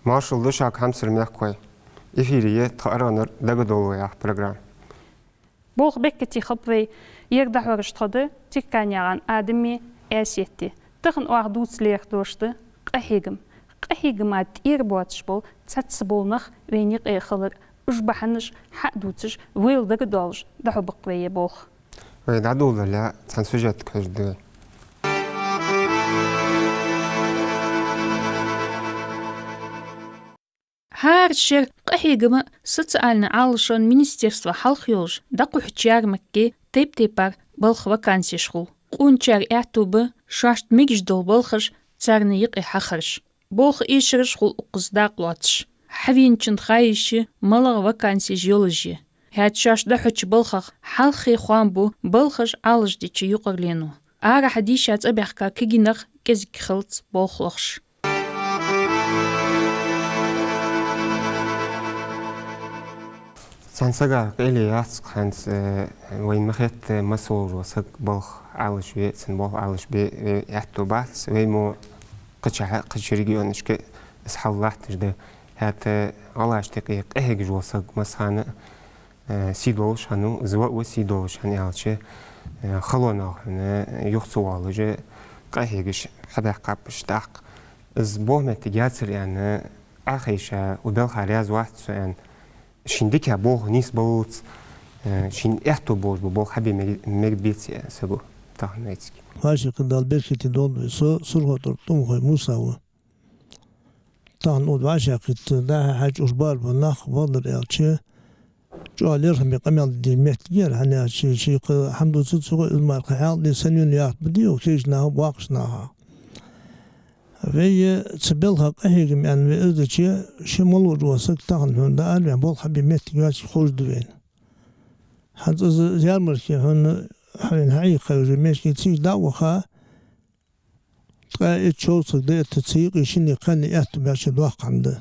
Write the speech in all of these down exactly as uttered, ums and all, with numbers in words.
Маршал да шуга, хьамсара мехкахой. Эфире я тха «АргӀанара дагадоалаш» яха программа. Болх беккате хилба вай. Ер дӀахьораш тхо да Тикканаькъан Адама, Аьсетта. Тахан оаха дувца лаьрхӀа дош да къахьегам. Къахьегама тӀера боацаш бола цхьацца бола нах вайна юкъе хилар, уж бахьанаш хьа а дувцаш, вайла дагадоалаш дӀахьоргба вай ер болх. Вай дӀадоладале, цхьан сюжетага хьожаргда вай. ХӀара шера къахьегама социальни Ӏалашон министерства хьалха йолаш дӀакхухьача ярмарке тайп-тайпара балха вакансеш хул. Къоначар аьттув ба шоашта мегаш дола балхаш царна юкъе хьахараш. Болх эшараш хул укхаза дакъа лоацаш. Хьавеначунна ха йиш я, малагӀа вакансеш йолаш я. ХӀаьта шоашта дӀахьоча балхах хьалххе хоам бу балхаш Ӏалашдеча юкъарлено. Арахьа дийша цӀабаьхка кагий нах кӀезига хилац болх лохаш. Цхьан сага къайле яц хӀанз, э, вайна ма хетта, масса волаш вола саг балха Ӏалашве, цун болх Ӏалашбе, э, аьттув бац. Вай мо кхычахьа, кхыча регионашка из хьал латташ да. ХӀаьта гӀалгӀашта юкъе къахьегаш вола саг массахана а, э, сий долаш хиннав, из ваъ ва сий долаш, хӀана аьлча, э, халонах хьона юха ца воалаш, къахьегаш хьабаьккхаб уж тӀаккха. Из болх моттиг яцар аьнна, Ӏохайша, укх балха раьза вац со аьнна, шийна дика болх нийсбаллалца, э, шийна аьттув болаш бола болх хьабе мег-, мегаргбеций саго тахан вайцига? ВӀашагӀкхетта Дала беркате долда вай. Со СурхотӀара ТӀумхой Муса ва. Тахан укхаза вӀашагӀкхийтта дӀа-хьа хьежача уж бар бола нах, бакъдар аьлча, чӀоагӀа лерхӀаме къамаьл деш моттиг яр, хӀана аьлча шоай кхы хӀама дувцар цо, из мара кхы хьаькъал де санна юн яхта ба дий, кегийча наха, боккхийча наха. Вай цу балха къахьегам аьнна вай из дича, ший мел волча сага тахан хьона дӀаара ваьнна болх хьабе моттиг йоацаш ховш да вайна. ХӀанз из ярмарке хьона, хьайна хьаийккха хьайна мешки цига дӀа а ваха, ткъаь итт, шовзткъа саг да, итт ца юкъе шинне кхаьнне аьттув баьча доккха хӀама да.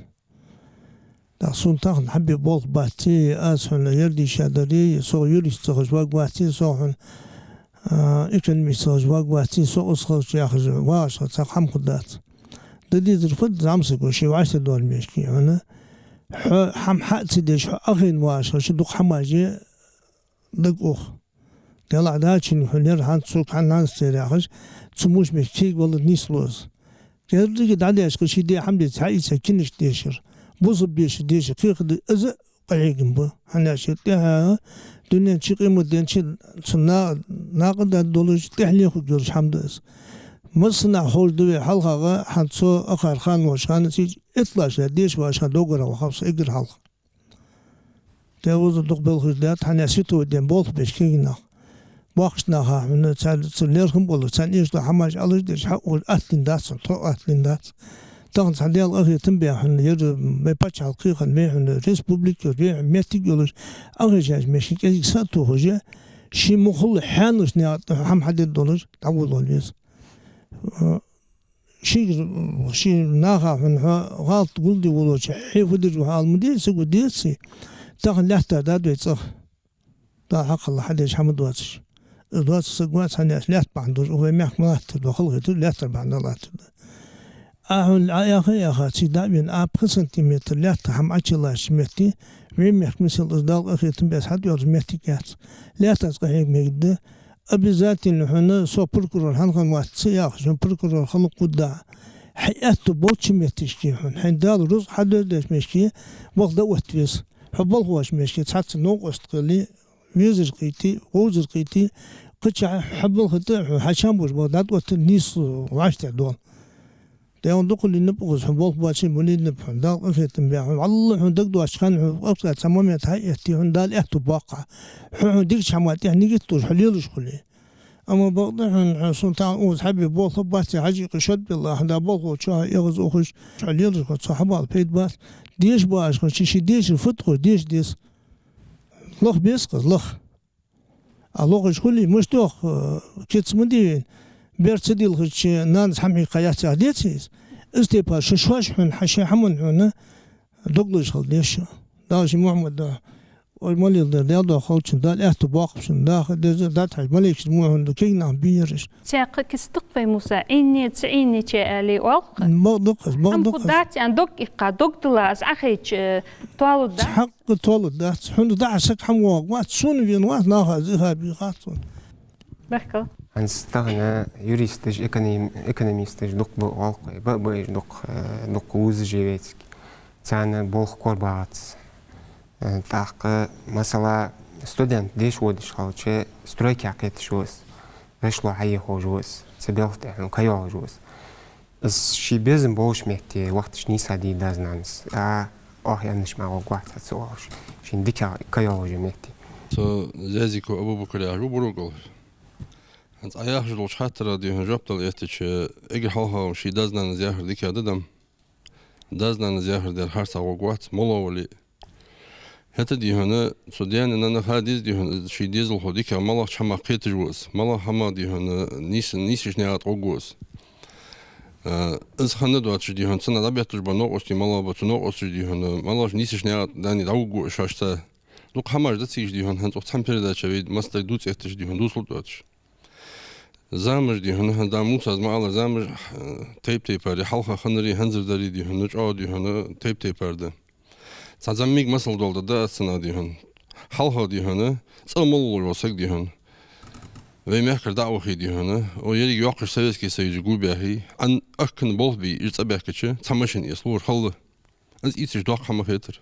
ТӀаккха сона тахан хьабе болх баций, аз хьона ер дийша дарий, со юрист ца хилча варгваций, со хьона, а, экономист ца хилча варгваций, со из хилча яхаш вагӀаш хилча цхьаккха хӀама хургдац. Да дезар фуд, зӀамсаго ший вӀаштӀехьадоалача мешки хьона, хьо хӀама хьа а ца деш, хьо Ӏохайна вагӀаш хилча, дукха хӀамаш я дагаух. Делахь дачунга хьона ер хӀанз цунга хьа нанас тера яхаш, цу мушмеш кийга валар нийслу из. Кердига дӀадеш, кхы ший де хӀама дийца хьаийца кинаш дешар, бусалба беша дешар, кхы хӀама да, из а къахьегам ба. ХӀана аьлча тӀехьа дунен чу, къематден чу цу на-, накъадаргдолаш, тӀехьленна хургйолаш хӀама да из. Массанахьа ховш да вай хьалхагӀа, хӀанз цо акхар ханна волча хана цига иттлагӀча шера деша вагӀаш хана доагора вахав со эггара хьалха. Тхо укхаза дукха балхаш даьд, хӀана аьлча световой ден болх беш кегий нах. Боккхийча наха хьона цар, цар лерхӀам болаш, царна эшаш дола хӀамаш Ӏалашдеш, хьа укхаза атта лийннадац хьона, тхо атта лийннадац. Тахан цхьа Даьла къахетам бе хьона, ер вай паччахьалкхе хинна вай хьона, республика йолаш, вай хьона моттиг йолаш, Ӏохайшача мешка кӀезига са а тохаш, ший мухӀал хьаьнаш наькъа тӀа хӀама хьадергдолаш дӀаволавала веза. Шийга, ший наха хьона хьо гӀалат гулде волавелча, хье фу деш ва хьо ала ма деза, саго дезаций. Тахан лаьттар да вай цӀагӀа. Дала хьакхалла хьадеш хӀама доацаш. Из доаца саг вац, хӀана аьлча лаьтта бахьан долаш, укх вай мехка ма латтар да, халахетар лаьттар бахьан долаш латтар да. Ӏа хьона Ӏа яха а яха, цига дӀа а вена, Ӏа пхи сантиметр лаьтта хӀама Ӏочулоацача метте, вай мехка мисал из Дала къахетам бе аз хьатӀайоалаш моттиг яц. Лаьттаца къахьега мегаргда, обязательно хьона со прокурор хьанхан вац ца яхаш, хьона прокурор хила хургда. Хьай аьттув болча метташка хьона, хьайна Дала рузкъа хьадоаладеча мешка ваха дӀаотта веза. Хьо болх беча мешка цхьацца новкъост хиле, везар кхийтте, вовзар кхийтте, кхычахьа хьа балха тӀа хьона хьа чам беш болх дӀатӀаоттар нийслу, вӀаштӀехьадоал. Даьла дукха лийннаб укхаза хьона, болх баьча мо лийннаб хьона, Дала къахетам бе хьона. ВаллахӀи, хьона дагадоагӀача хана хьона, акхар цхьа момент хьаэтте хьона, Дала аьттув боаккх. Хьо хьона дикача хӀаман тӀехьа нигат долаш хьо лелаш хуле. Амма бакъда хьона, хьона сона тахан укхаза хьабе болх бац, хьажа кхы шод белла, хьона да болх волча хьо эгӀаз ухаш, хьо лелаш хуле, цо хьабала пайда бац. Деша бааш хилча, ший дешар фуд хой, деша деза. Лаха беза-кх из, лаха. А лохаш хуле, мишта йоах, э, кица ма дий вайна, бер ца дийлхача, нанас хӀама хьийкха яц яха деций из? Из тайпара шо шоаш хьона, хьа шоай хӀаман хьона дог лазаш хила деза шо. Дала ший Мухьаммада Ой, молитва дар, Даьла духьа хилча, Дала аьттув боаккхалба шун, даха деза, дӀатӀахьежа, малейкаш мо хӀама да, кегий нах бийраш. Цхьаькха киса да-кх вай, Муса, Ӏийне, ца Ӏийне чу аьле оал-кх. Бакъда укхаза, бакъда укхаза. Хьан дац аьнна дог иккха, дог дилла аз Ӏохайча, э, толаргдац? Цхьаккха толаргдац. ХӀана, дӀа-хьа саг хӀама воагӀаргвац, сона вена вац, наха из ихьа бийха хьац сона. Баркал. ХӀанз тахан юристаш, эконом-, экономисташ дукха ба оал-кх вай, ба а ба уж дукха, э, дукха вузаш я вайцига. Царна болх корабагӀац. Э, тӀаккха, масала, студент деша водаш хилча, стройках кхеташ ва из, гӀишло хьаеха ховш ва из, цу белха тӀа хьона кхайоалаш ва из. Из ший безам болаш метте вахташ нийсса дий даь-нанас, а, оаха аьннача мара гӀоргвац хьо ца оалаш, шийна дикагӀа кхайоалаш йола метте. Со Зязиков Абубакар яхаш ва Бурукъалхе. ХӀанз Ӏа яхаш долча хаттара, дий хьона, жоп дала эттача, эггара хьалха ший даь-нанас яхар дикагӀа да-м. Даь-нанас яхар дер харцахьа гӀоргвац, мала вале а. ХӀаьта, дий хьона, цу даьна-нанна ха деза, дий хьона, ший дезалхо дикагӀа малагӀча хӀамах кхеташ ва из, малагӀа хӀама, дий хьона, нийса-, нийсача наькъа тӀа гӀоргва из. А, из хинна доацаш, дий хьона, цунах дӀабетташ бола новкъостий малагӀа ба, цу новкъосташа, дий хьона, малагӀча нийсача наькъа тӀа дани дӀагӀоргва из шоашца. Дукха хӀамаш да цига, дий хьона, хӀанз укх цхьан передаче вай массадар дувца эттача, дий хьона, дувцалургдоацаш. Замаш, дий хьона, хӀанз да Мусас ма аллара, замаш, э, тайп-тайпара, хьалха хиннари, хӀанзардари, дий хьона, чӀоагӀа, дий хьона, тайп-тайпара да. Цхьа зӀамига масал доаладергда аз цунах, дий хьона. Хьалха, дий хьона, цӀа мел волаш вола саг, дий хьона, вай мехкара дӀа а вахе, дий хьона, о, еррига йоккхача Советски Союзе гу баьхе, Ӏан ахкан болх бе, из цӀабаьхкача, цхьа машен эцалора хала. Из ийцача доккха хӀама хетар.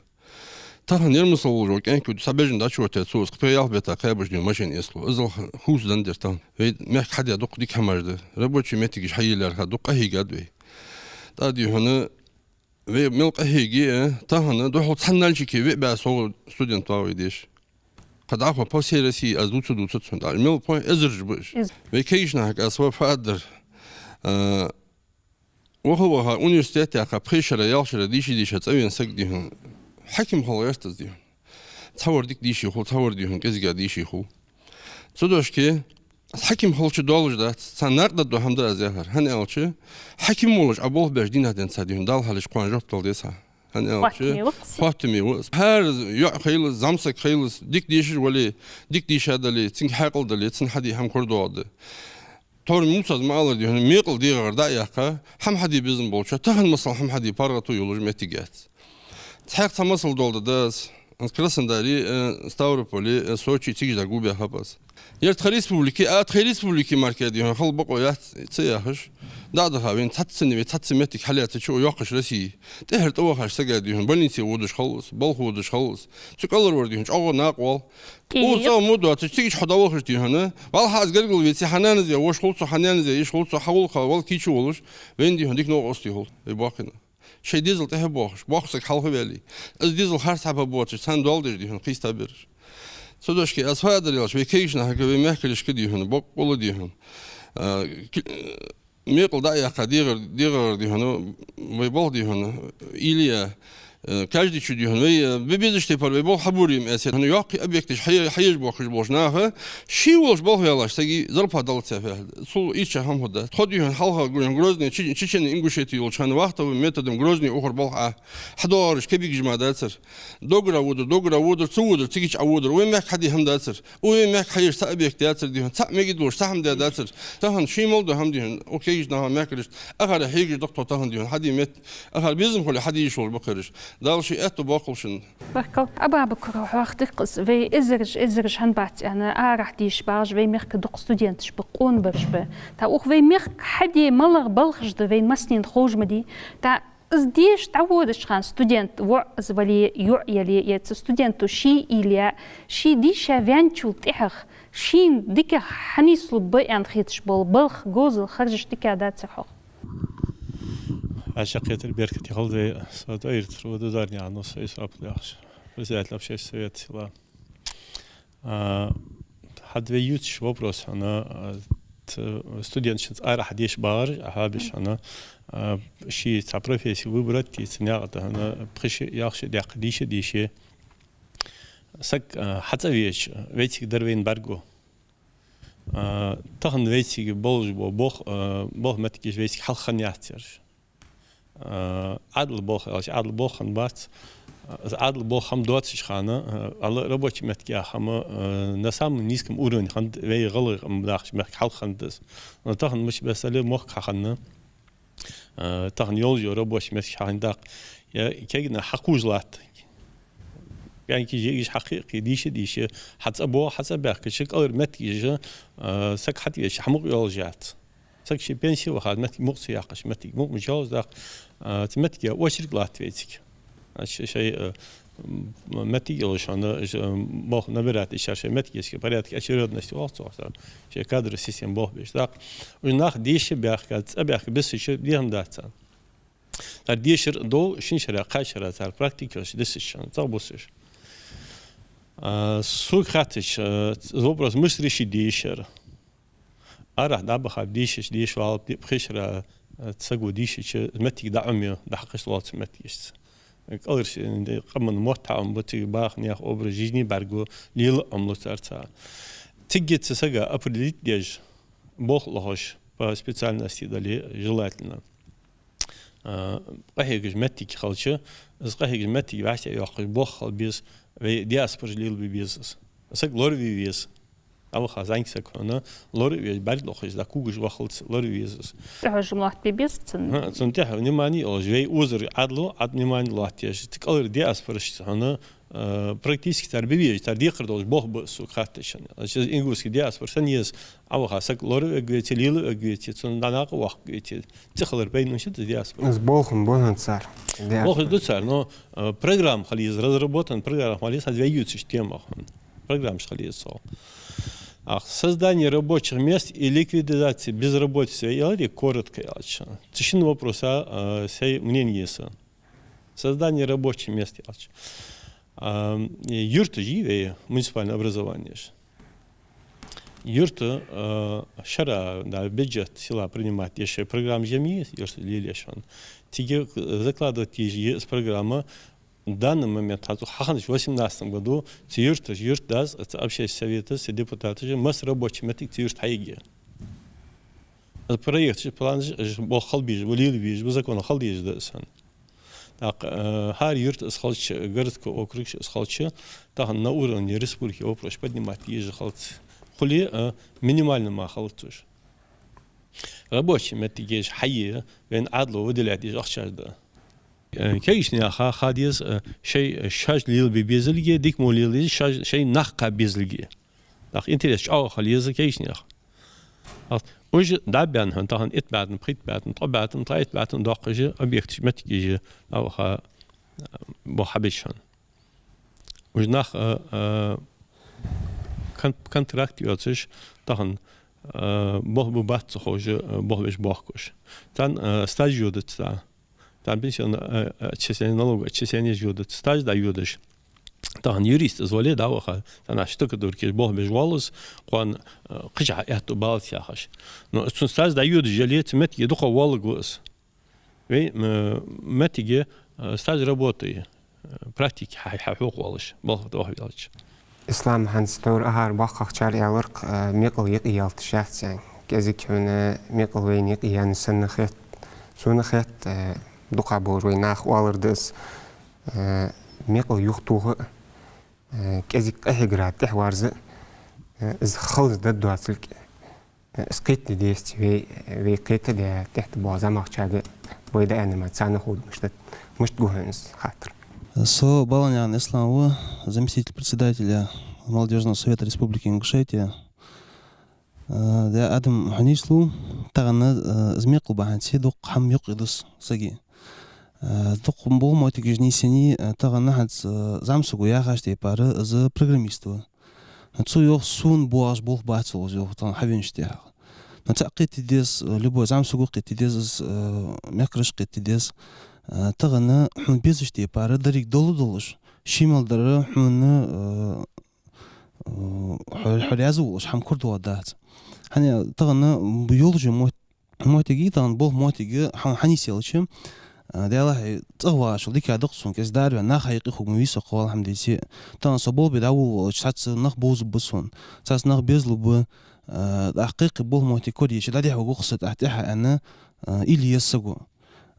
Тахан ер масал волаш вола кӀаьнк, цхьа бежан дӀачувотте, цо из кхы ялх бетта кхаьбача, дий хьона, машен эцалу. Из а хувца даь дар тахан. Вай мехка хьадаь дукха дика хӀамаш да. Рабочий моттигаш хьайийллар ха дукха къахьийгад вай. ТӀа, дий хьона, вай мел къахьийге а, тахан духхьал цхьан Нальчике виъ бӀаь сов студент ва вай деша. Кхы дӀахо по всей России аз дувца-дувца цунна тӀа. Мел пхи эзараш ба уж. Эз- Вай кегийча нахага аз фу фу аргдар. А, ваха-ваха, университет яьккха, пхи шера, ялх шера дийша-дийша цӀавена саг, дий хьона, хьаким хила гӀерт из, дий хьона. Цхьавар дика дийша хул, цхьавар, дий хьона, кӀезига дийша хул. Цудухьа-кх, хьаким хилча долаш дац, царна накъадаргдола хӀама да аз яхар. ХӀана аьлча, хьаким волаш Ӏа болх беш дийнахьа денз, дий хьона, Дала хьалхашка кхоана жоп дала деза хьа. ХӀана аьлча, хоаттаме ва-кх из. Хоаттаме ва из. ХӀара йоӀ хийла, зӀамсаг хийла, дика дешаш вале, дика дийша дале, цунга хьаькъал дале, цунна хьаде хӀама корадоагӀаргда. Тора Мусас ма аллара, дий хьона, мекъал дегӀагӀара дӀа а яьккха, хӀама хьаде безам болчоа, тахан масала хӀама хьаде паргӀато йолаш моттиг яц. Цхьаькха цхьа масал доаладергда аз. ХӀанз Краснодаре, э, Ставрополе, э, Соче, цигаш дӀа гу баьхаб аз. Ер тха республике, а, тха республике мара-кх, дий хьона, хала бокъо яц ца яхаш, дӀа а даха вайна цхьацца, вай цхьацца моттиг хьалаьцача, укх йоккхача Россе тӀехьара тӀавахача сага, дий хьона, больнице водаш хилва из, балха водаш хилва из. Цу кӀалхара вар, дий хьона, чӀоагӀа накъавоал. Укхаза цӀа мо доацаш, цига чу хьо дӀавахаш, дий хьона, валлахӀи, аз гаргара веце, хьа нанас а воша хул цо, хьа нанас а йиша хул цо, хьа гӀулакха вала кийча волаш, вайна, дий хьона, дика новкъостий хул вай боккхийна. Шоай дезал тӀехьа боахаш, боккха саг хьалха ваьле, из дезал харцахьа боацаш, царна доал деш, дий хьона, кхийста бераш. Цудухьа-кх аз фу аргдар аьлча, вай кегийча нахага, вай мехкарашка, дий хьона, боккъала, дий хьона, а, ки-, мекъал дӀа а яьккха, дегӀар-, дегӀагӀара, дий хьона, вай болх, дий хьона, или а, э, каждыйчо, дий хьона, вай, э, бе-, безача тайпара вай болх хьабора ма эций, хӀана, йоккхий объекташ хьае-, хьаеш боахкаш болча наха, ший волча болх баьлча сага зарплата далац яхаш. Цул ийрча хӀама фуд да. Тхо, дий хьона, хьалха Грозный, Че-, Чечено-Ингушетия йолча хана вахтовым методом Грозный ухар болх Ӏа. ХьадоагӀараш кабигаш мара дацар. Догара водар, догара водар, ца водар, цига чу Ӏоводар. Вай мехка хьаде хӀама дацар. Вай мехка хьаеш цхьа объект яцар, дий хьона, цхьа мегадолаш цхьа хӀама даь дацар. Тахан ший мел дола хӀама, дий хьона, укх кегийча наха, мехкарашта, акхар хьегаш да-кх тхо тахан, дий хьона, хьаде метте, акхар безам хуле хьаде йиш йолаш ба-кх ераш. Дала ший аьттув боаккхалба шун. Баркал. Абабакар, хьоахадир-кх из, вай эзараш, эзараш хӀана бац аьнна, арахьа деша багӀаш вай мехка дукха студенташ ба, къонабараш ба. ТӀа укх вай мехка хьаде малагӀа балхаш да вайна массанена ховш ма дий. ТӀа из деша дӀаводача хана студент, воӀ из вале, йоӀ яле, е цу студенто ший уйла я, ше дийша ваьнначул тӀехьагӀа шийна дикагӀа хьанийслургба аьнна хеташ бола балх, говзал, харжаш дикагӀа дацар хьох? Ӏа шаккхетар беркате хилда вай, со ТӀоирцара ва, Дузарнаькъан Нус Исрапил яхаш, председатель общественного совета села. А, хӀанз вай ювцаш вопрос хьона, а, т-, студенташца арахьа деша багӀар, Ӏа хьоабеш хьона, а, ший цхьа професси выбрать е, цу наькъа тӀа хьона пхи шу, ялх шу даьккха дийша, дийша. Саг, а, хьацӀавеча, вайцига дар вайна бӀаргаго. А, тахан вайцига болаш бола болх, а, болх моттигаш вайцига хьалха хинна яц ераш. А, Ӏаьдала болх аьлча, Ӏаьдала болх хинна бац. Из Ӏаьдала болх хӀама доацача хана, э, ала рабочий моттиг яха хӀама, э, на самом низком уровне хиннад, вай гӀалгӀай къам дахача мехка хьалха хиннад из. Но тахан мича бессале мохк хьахинна. Э, тахан йолаш йола рабочий моттигаш хьахинна даккха. Е кегийна хьакхувш латт. Пенкий жегаш хьакхийкхий, дийша, дийша, хьа цӀа бо, хьа цӀа баьхкача, кӀалхара моттигаш, э, саг хьатӀавеча, хьа мукъа йолаш яц. Саг ший пенси вахача моттиг мукъа ца яккхача, моттиг мукъа мича йолаш даккха, э, цу моттиге очередь латт вайцига. Значит, шоай, э, м, моттиг йолаш хьона, э, болх набирать еш, шоай моттигашка порядке очередности оал цох, шоай кадровый система болх беш даккха. Уж нах дийша баьхка, цӀа баьхка бисача дехьа дац царна. Цар дешар дов шин шера, кхаь шера цар практика йолаш дисача, цӀагӀа бусаш. А, сога хаьттача, э, вопрос мишта решить де йиш яр. Арахьа дӀабаха дийшача, дийша валлалца, пхи шера, э, саго дийшача, моттиг дӀаӀомаю, дӀахьакхаш лоаца моттигашца. КӀалхара шера къаман мотт хьаӀомабу, цига баха наьха образ жизни бӀаргагу, лела Ӏомалу цар цхьа. Цига цу сага определить деш, болх лохаш, по специальности дале, желательно. А, къахьегаш моттиг хилча, из къахьегаш моттиг вӀаштӀехьайоаккхаш болх хила беза, вай диаспораш лелабе беза из. Саг лораве веза. ДӀаваха зӀамига саг хьона, лоравеш, бӀарг лохаш, дӀакугаш вахалца лораве веза из. ТӀехьожам лоаттабе беза цунна. ХӀа, цунна тӀехьа внимание йолаш, вай озар Ӏаьдало, Ӏад внимание лоаттаеш, цу кӀалхара диаспорашца хьона, э, практически цар бе везаш, цар декхар долаш болх ба сога хаьттача. Значит, ингушский диаспора санна еза, Ӏаваха саг лоравергвеце, лелавергвеце, цунна дӀанакъа ваккхавеце, цӀихалар байна мишта да диаспора. Из болх ба хьона цар. Болх да цар, но, э, программа хила еза, разработан программа хила еза, хӀанз вай ювцача темах. Программаш хила еза цох. Ах, создание рабочих мест и ликвидация безработицы, вай аьлар, коротко аьлча. Цу шин вопроса, э, сай мнение са. Создание рабочих мест аьлча. А, юрташ я вай, муниципальное образованеш. Юрта, а, шера, да, бюджет села принимать деш программа жеми, юрта лелаеш хьона. Цига закладывать еш я из программа. В данный момент, хӀанз хьахиннача восемнадцатом году, цу юрташ, юртдас, цу общественный совета, цу депутаташа масса рабочий моттиг цу юрта хьаергья. Из проекташ, планаш, уж болх хила безаш ба, лелабе безаш ба, законах хила дезаш да из хьона. ТӀаккха, э, хӀара юрта из хилча, городской округаш из хилча, тахан на уровне республики вопрос поднимать де езаш хилац. Хуле, э, минимально мара хилац уж. Рабочий моттигаш хьае, вайна Ӏаьдало выделять еш ахчаш да. Э, кегийча наьха ха деза, э, шоай, э, шоаш лелабе безалга, дика мо лелабе безалга, шоаш, шоай нах кхаба безалга. ТӀаккха интерес чӀоагӀа хила еза кегийча наьха. Уж дӀа а баьнна хьона, тахан итт бӀаь тонн, пхийтта бӀаь тонн, ткъо бӀаь тонн, ткъаь итт бӀаь тонн доаккхаш, объекташ, моттигаш, а, ваха, а, бо хьабеча хьона. Уж нах, а, а, кон-, контракт йоацаш, тахан, а, болх ба бац ца ховш, а, болх беш боахкаш. Царна, а, стаж йодац цар. Царна пенсионное, э, э, отчисление, налоговое отчисление йодац, стаж дӀайодаш. Тахан юрист из вале дӀаваха, цхьанне штукатурка еш болх беш воалл из, кхоана, э, кхычахьа аьттув баллац яхаш. Но цун стаж дӀайодаш яле, цу моттиге дукха воалларгва из. Вай, э, моттиге, э, стаж работы, э, практики хьа-, хьа-, хьахьокхавоалаш, болх тӀавахаваьлча. Ислам, хӀанз тхьовра акхар боккхагӀчар аьлар-кх, э, мекъал юкъеялийташ яц аьнна. КӀезига хьона мекъал вайна юкъеяьнна санна хет. Сона хет, э, дукхагӀболаш вай наха оалар да из, э, мекъал юхатоха, э, кӀезига къахьегара тӀехьаверза, э, из халаз дергдоацилга, э, из кхетаде дезац вай, вай кхетаде тӀехьа тӀабоагӀа зӀамагӀчарга, вай дӀааьннар мара царна ховргда мишта да, мишта гу хьона из хаттар. Со Баланаькъан Ислам ва, заместитель председателя Молодёжного совета Республики Ингушетия. Э, да, Адам, хьанийслу, тахан, э, из мекъал бахьанце дукха хӀама юкъедус сага. Э, дукха болх моттигаш нийсъеннай, э, тахан хӀанз, э, зӀамсаго яхача тайпара из программист ва. Цо йоах, сона боагӀаш болх бац, йоах, тахан хьавенача тӀехьагӀа. Но цхьа кхетаде деза, э, любой зӀамсаго кхетаде деза из, э, мехкараша кхетаде деза. Э, тахан хьона безача тайпара деррига дола долаш, ший мел дар хьона, э, э, хьо-, хьо раьза волаш хӀама кора доагӀаргдац. ХӀана аьлча тахан йолаш йола мотт-, моттиг, тахан болх моттиг хьа-, хьанийсъелча, э, Даьлахьа, цӀагӀа вагӀаш вола дика да-кх сона, кӀезига дӀаараваьнна, наха юкъе хургма вий со кхывала хӀама деце. Тахан со болх бе дӀаволавелча, цхьацца нах бовзаргба сона, цхьацца нах безалургба, э, тӀаккха кхы болх моттиг кораеча, дӀадехьаваргва-кх со тӀехьа, тӀехьа аьнна, э, уйла е еза саго.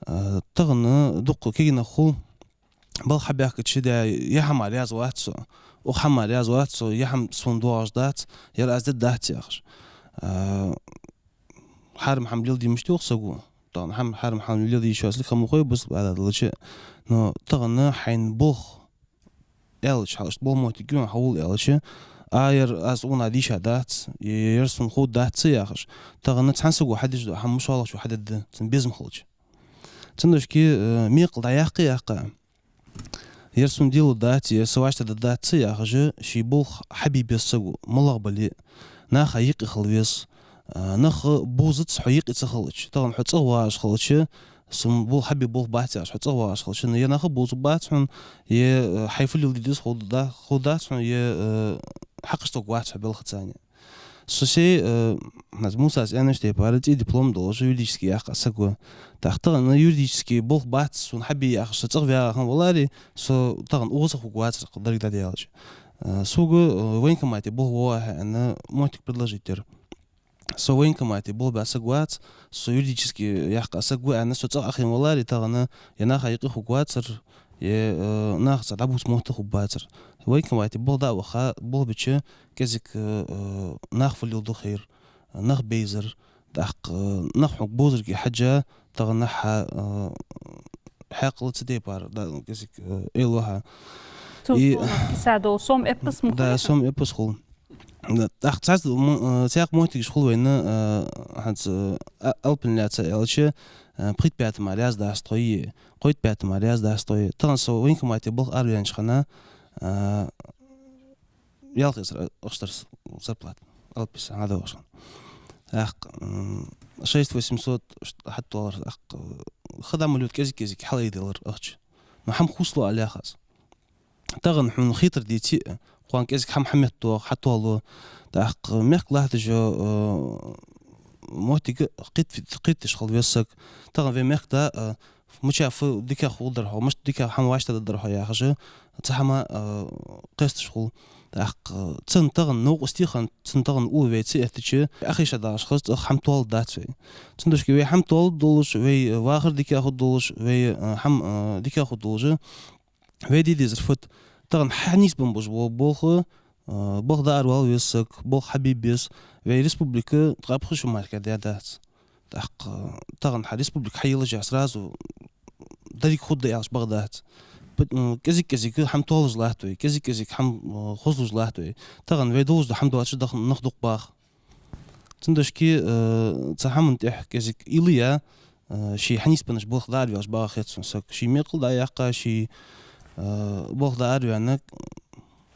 Э, тахан дукха кегий нах хул, балха хьабаьхкача, да, ер хӀама раьза вац со, укх хӀама раьза вац со, ер хӀама сона доагӀаш дац, ер аз дергдац яхаш. А, хьарам хӀама леладе мишта йоах саго? Тахан хӀама, хьарам хӀама леладе йиш йоацилга хӀама хой бусалба Ӏаьдала чу. Но тахан хьайна болх аьлча, хьал иштта болх моттиг я хьона хьавола аьлча, а, ер аз укханах дийша дац, е ер сона ховргдац яхаш, тахан цхьан саго хьадеш дола хӀама шоллагӀчо хьадергда, цун безам хилча. Цудухьа, э, мекъал дӀаяккха а яьккха, ер сона делургдац, ер са вӀаштӀехьдаргдац яхаш, ший болх хьабе беза саго, малагӀа бале а, наха юкъе хила веза. А, нах бувзац хьо юкъе ца хилча. Тахан хьо цӀагӀа вагӀаш хилча, сона болх хьабе болх бац яхаш, хьо цӀагӀа вагӀаш хилча, е наха бувзаргбац хьона, е, э, хьай фу леладе деза ховргда-, ховргдац хьона, е, э, хьакхашта варгвац хьо балхаца. Со сай, э, хӀанз Мусас аьннача тайпара, цӀий диплом долаш юридически яьккха саг ва. ТӀаккха тахан юридически болх бац сона хьабе яхаш, со цӀагӀа ваьгӀа хинна валаре, со тахан укхаза хургвацар, деррига дӀадаьлча. Э, сога, э, военкомате болх бу хьо аьнна, моттиг предложить дир. Со военкомате болх баь саг вац, со юридически яьккха саг ва аьнна, со цӀагӀа Ӏохайна валаре, тахан е наха юкъе хургвацар, е, э, нахаца дӀабувца мотт хургбацар. Военкомате болх дӀа а ваха, болх бича, кӀезига, э, э, нах фу леладу хайра, нах бейзар, тӀаккха, э, нах хьога бовзарга хьежжа, тахан хьа, э, хьаькъал ца дайпар, да, кӀезига, э, эла ва хьа. Цу И сомах киса дола сом эппас ма Да, хулий? Сом эппас хул. Да, тӀаккха цхьацца мо-, э, цхьаькха моттигаш хул вайна, э, хӀанз, э, а-, алапи лаьца аьлча, э, пхийтта бетта мара раьза дац тхо е, кхойтта бетта мара раьза дац тхо е. Тахан со военкомате балха араваьннача хана, э, ялх эзар ахча дар с-, зарплата. Алапи са хьадоагӀаш хана. ТӀаккха, м, шесть восемьсот ш-, хьатӀадоалар, тӀаккха, э, хадам лут кӀезиг-кӀезиг хьалъайделар ахча. Но хӀама хувцалу аьле яхаш. Тахан хьона хетар деце а, кхоана кӀезига хӀама хьаметтадоагӀа, хьатоалу, тӀаккха мехка латташ йола, э, моттиг кхет-, кхетадеш хила веза саг. Тахан вай мехкда, э, мича фу дика хургдар хьо, мишта дика хӀама вӀаштӀехьдаргдар хьо яхаш, цхьа хӀама, э, кхесташ хул. ТӀаккха цун тахан новкъостий хинна, цун тахан уллув вай ца эттача, Ӏохайша дагӀаш хаза цӀагӀа хӀама тоалургдац вай. Цудухьа вай хӀама тоалургдолаш, вай вахар дика хургдолаш, вай, э, хӀама, э, дика хургдолаш, вай де дезар фуд? Тахан хьанийсбенна болаш бола болх, э, балха дӀааравала веза саг, болх хьабе беза. Вай республика ткъаь пхи шу мара даь дац. ТӀаккха, э, тахан хьа республика хьайийллача сразу деррига хургда аьлча бакъ дац. Пу-, м, кӀезиг-кӀезига хӀама тоалуш латт вай, кӀезиг-кӀезига хӀама, э, хозлуш латт вай. Тахан вай долаш дола хӀама доацаш даха нах дукха баха. Цудухьа, э, цу хӀаман тӀехьа кӀезига уйла яь, э, ший хьанийсбеннача балха дӀаараваьлча бакъахьа хет сона саг. Ший мекъал дӀаяккха, ший, э, балха дӀаараваьнна,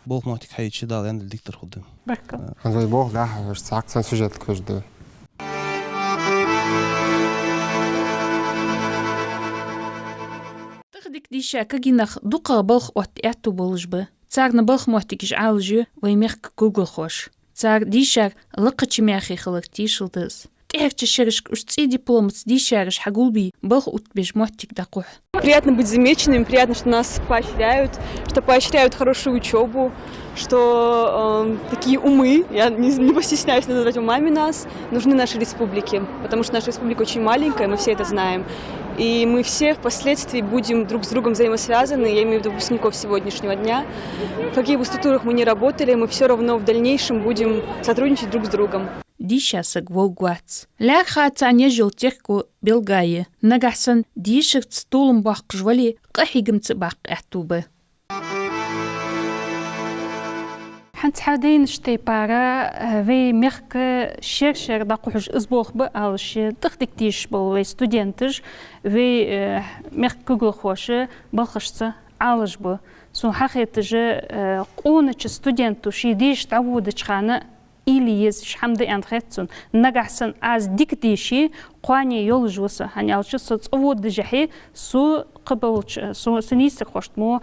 болх моттиг хьайича, Дала аьннадале дикадар хургда. Баркал. Э. ХӀанз вай болх дӀахьош, цхьаькха цхьан сюжетага хьожаргда. ТӀехдика дийша кагий нах дукхагӀа балха отта аьттув болаш ба. Царна балха моттигаш Ӏалашйу вай мехка кулгалхоша. Цар дийшар лакхача мехе хилар тешал да из. ТӀехьарча шерашка уж цӀий дипломаца дийшараш хьагулбе, балха оттабеш моттиг дӀакхухь. Приятно быть замеченными, приятно, что нас поощряют, что поощряют хорошую учёбу, что, эм, такие умы, я не, не постесняюсь называть умами нас, нужны нашей республике, потому что наша республика очень маленькая, мы все это знаем. И мы все впоследствии будем друг с другом взаимосвязаны, я имею в виду выпускников сегодняшнего дня. В каких бы структурах мы ни работали, мы всё равно в дальнейшем будем сотрудничать друг с другом. Дийша саг вовргвац. ЛаьрхӀа царна еш йола терко белггӀа я. Нагахьа санна дешарца толам боаккхаш вале, къахьегамца баккха аьттув ба. ХӀанз хьадайнача тайпара, э, вай мехка шера-шера дӀакхухьаш из болх ба, аьлча, тӀехдика дешаш бола вай студенташ, вай, э, мехка кулгалхоша балхашца Ӏалашбу. Сона хеташ, э, къонача студенто ший деша дӀаводача хана уйла е езаш хӀама да аьнна хет сона. Нагахьа санна аз дика дийше, кхоане йолаш ва со, хӀана аьлча со цӀаводдашехьа, со кхыболча, со, са нийсархошта мо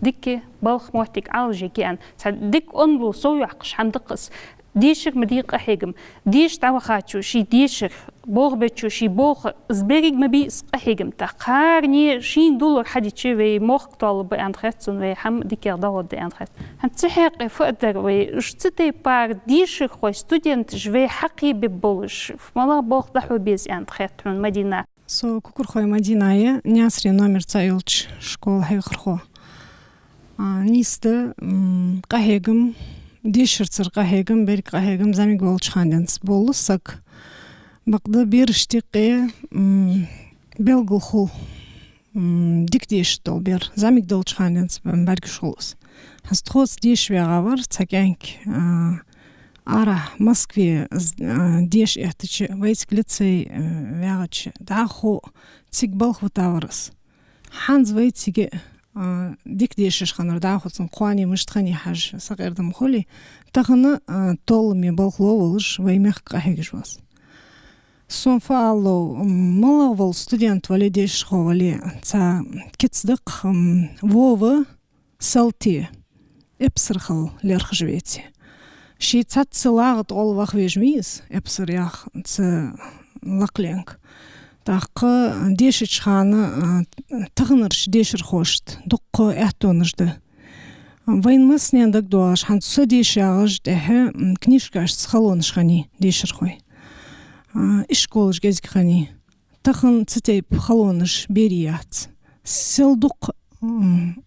дика балха моттиг Ӏалашъергья аьнна. Цхьа дика онлу совъяккхаш хӀама да-кх из. Дешар ма дий къахьегам. Деша дӀавахачо ший дешар, болх бечо ший болх, из беррига ма бий из къахьегам. ТӀаккха хӀаране шийна дулар хьадича, вай мохк тоалургба аьнна хет сона, вай хӀама дикагӀа дӀагӀоргда аьнна хет. ХӀанз цу хьакъехьа фу аргдар вай, уж цу тайпара дешархой, студенташ вай хьакхебе болаш, малагӀа болх дӀахьо беза аьнна хет хьона, Мадина? Со Кукурхой Мадина я, Наьсаре номер цаӀ йолча школа хьехархо. А, нийса да, м, къахьегам, дешарца къахьегам, беррига къахьегам зӀамига волча хана денз бола саг. Бакъда берашта юкъе, м, белгала хул, м, дика дешаш дола бер. ЗӀамига долча хана денз бӀаргагуш хул из. ХӀанз тхоца деша вагӀа вар цхьа кӀаьнк, а, арахьа Москве, а, деша эттача, вайцига лицей, а, вагӀача, дӀахо цига балха витавар из. ХӀанз вайцига, а, дика дешаш хиннар, дӀахо цун кхоане мишта хиннай хьажа сакъердам хуле, тахан, а, толаме балха ловш волаш вай мехка къахьегаш ва из. Сона фу ала лов, м, малагӀа вола студент вале, дешархо вале, цхьа кица да-кх, м, Вова Салти эпсархал лерхӀаш веце. Ше цхьацца лагӀа тӀагӀолла ваха везаш ва из, эпсар яха цу лакхленга. ТӀаккха дешача хана, а, таханарча дешархошта дуккха аьттонаш да. Вайна массанена дагадоагӀаш, хӀанз со дешаш ягӀаш тӀехьа, м, книжкашца халонаш хиннай дешархой. А, ишколаш кӀезига хиннай. Тахан цу тайпа халонаш берий яц. Сел дукха, м,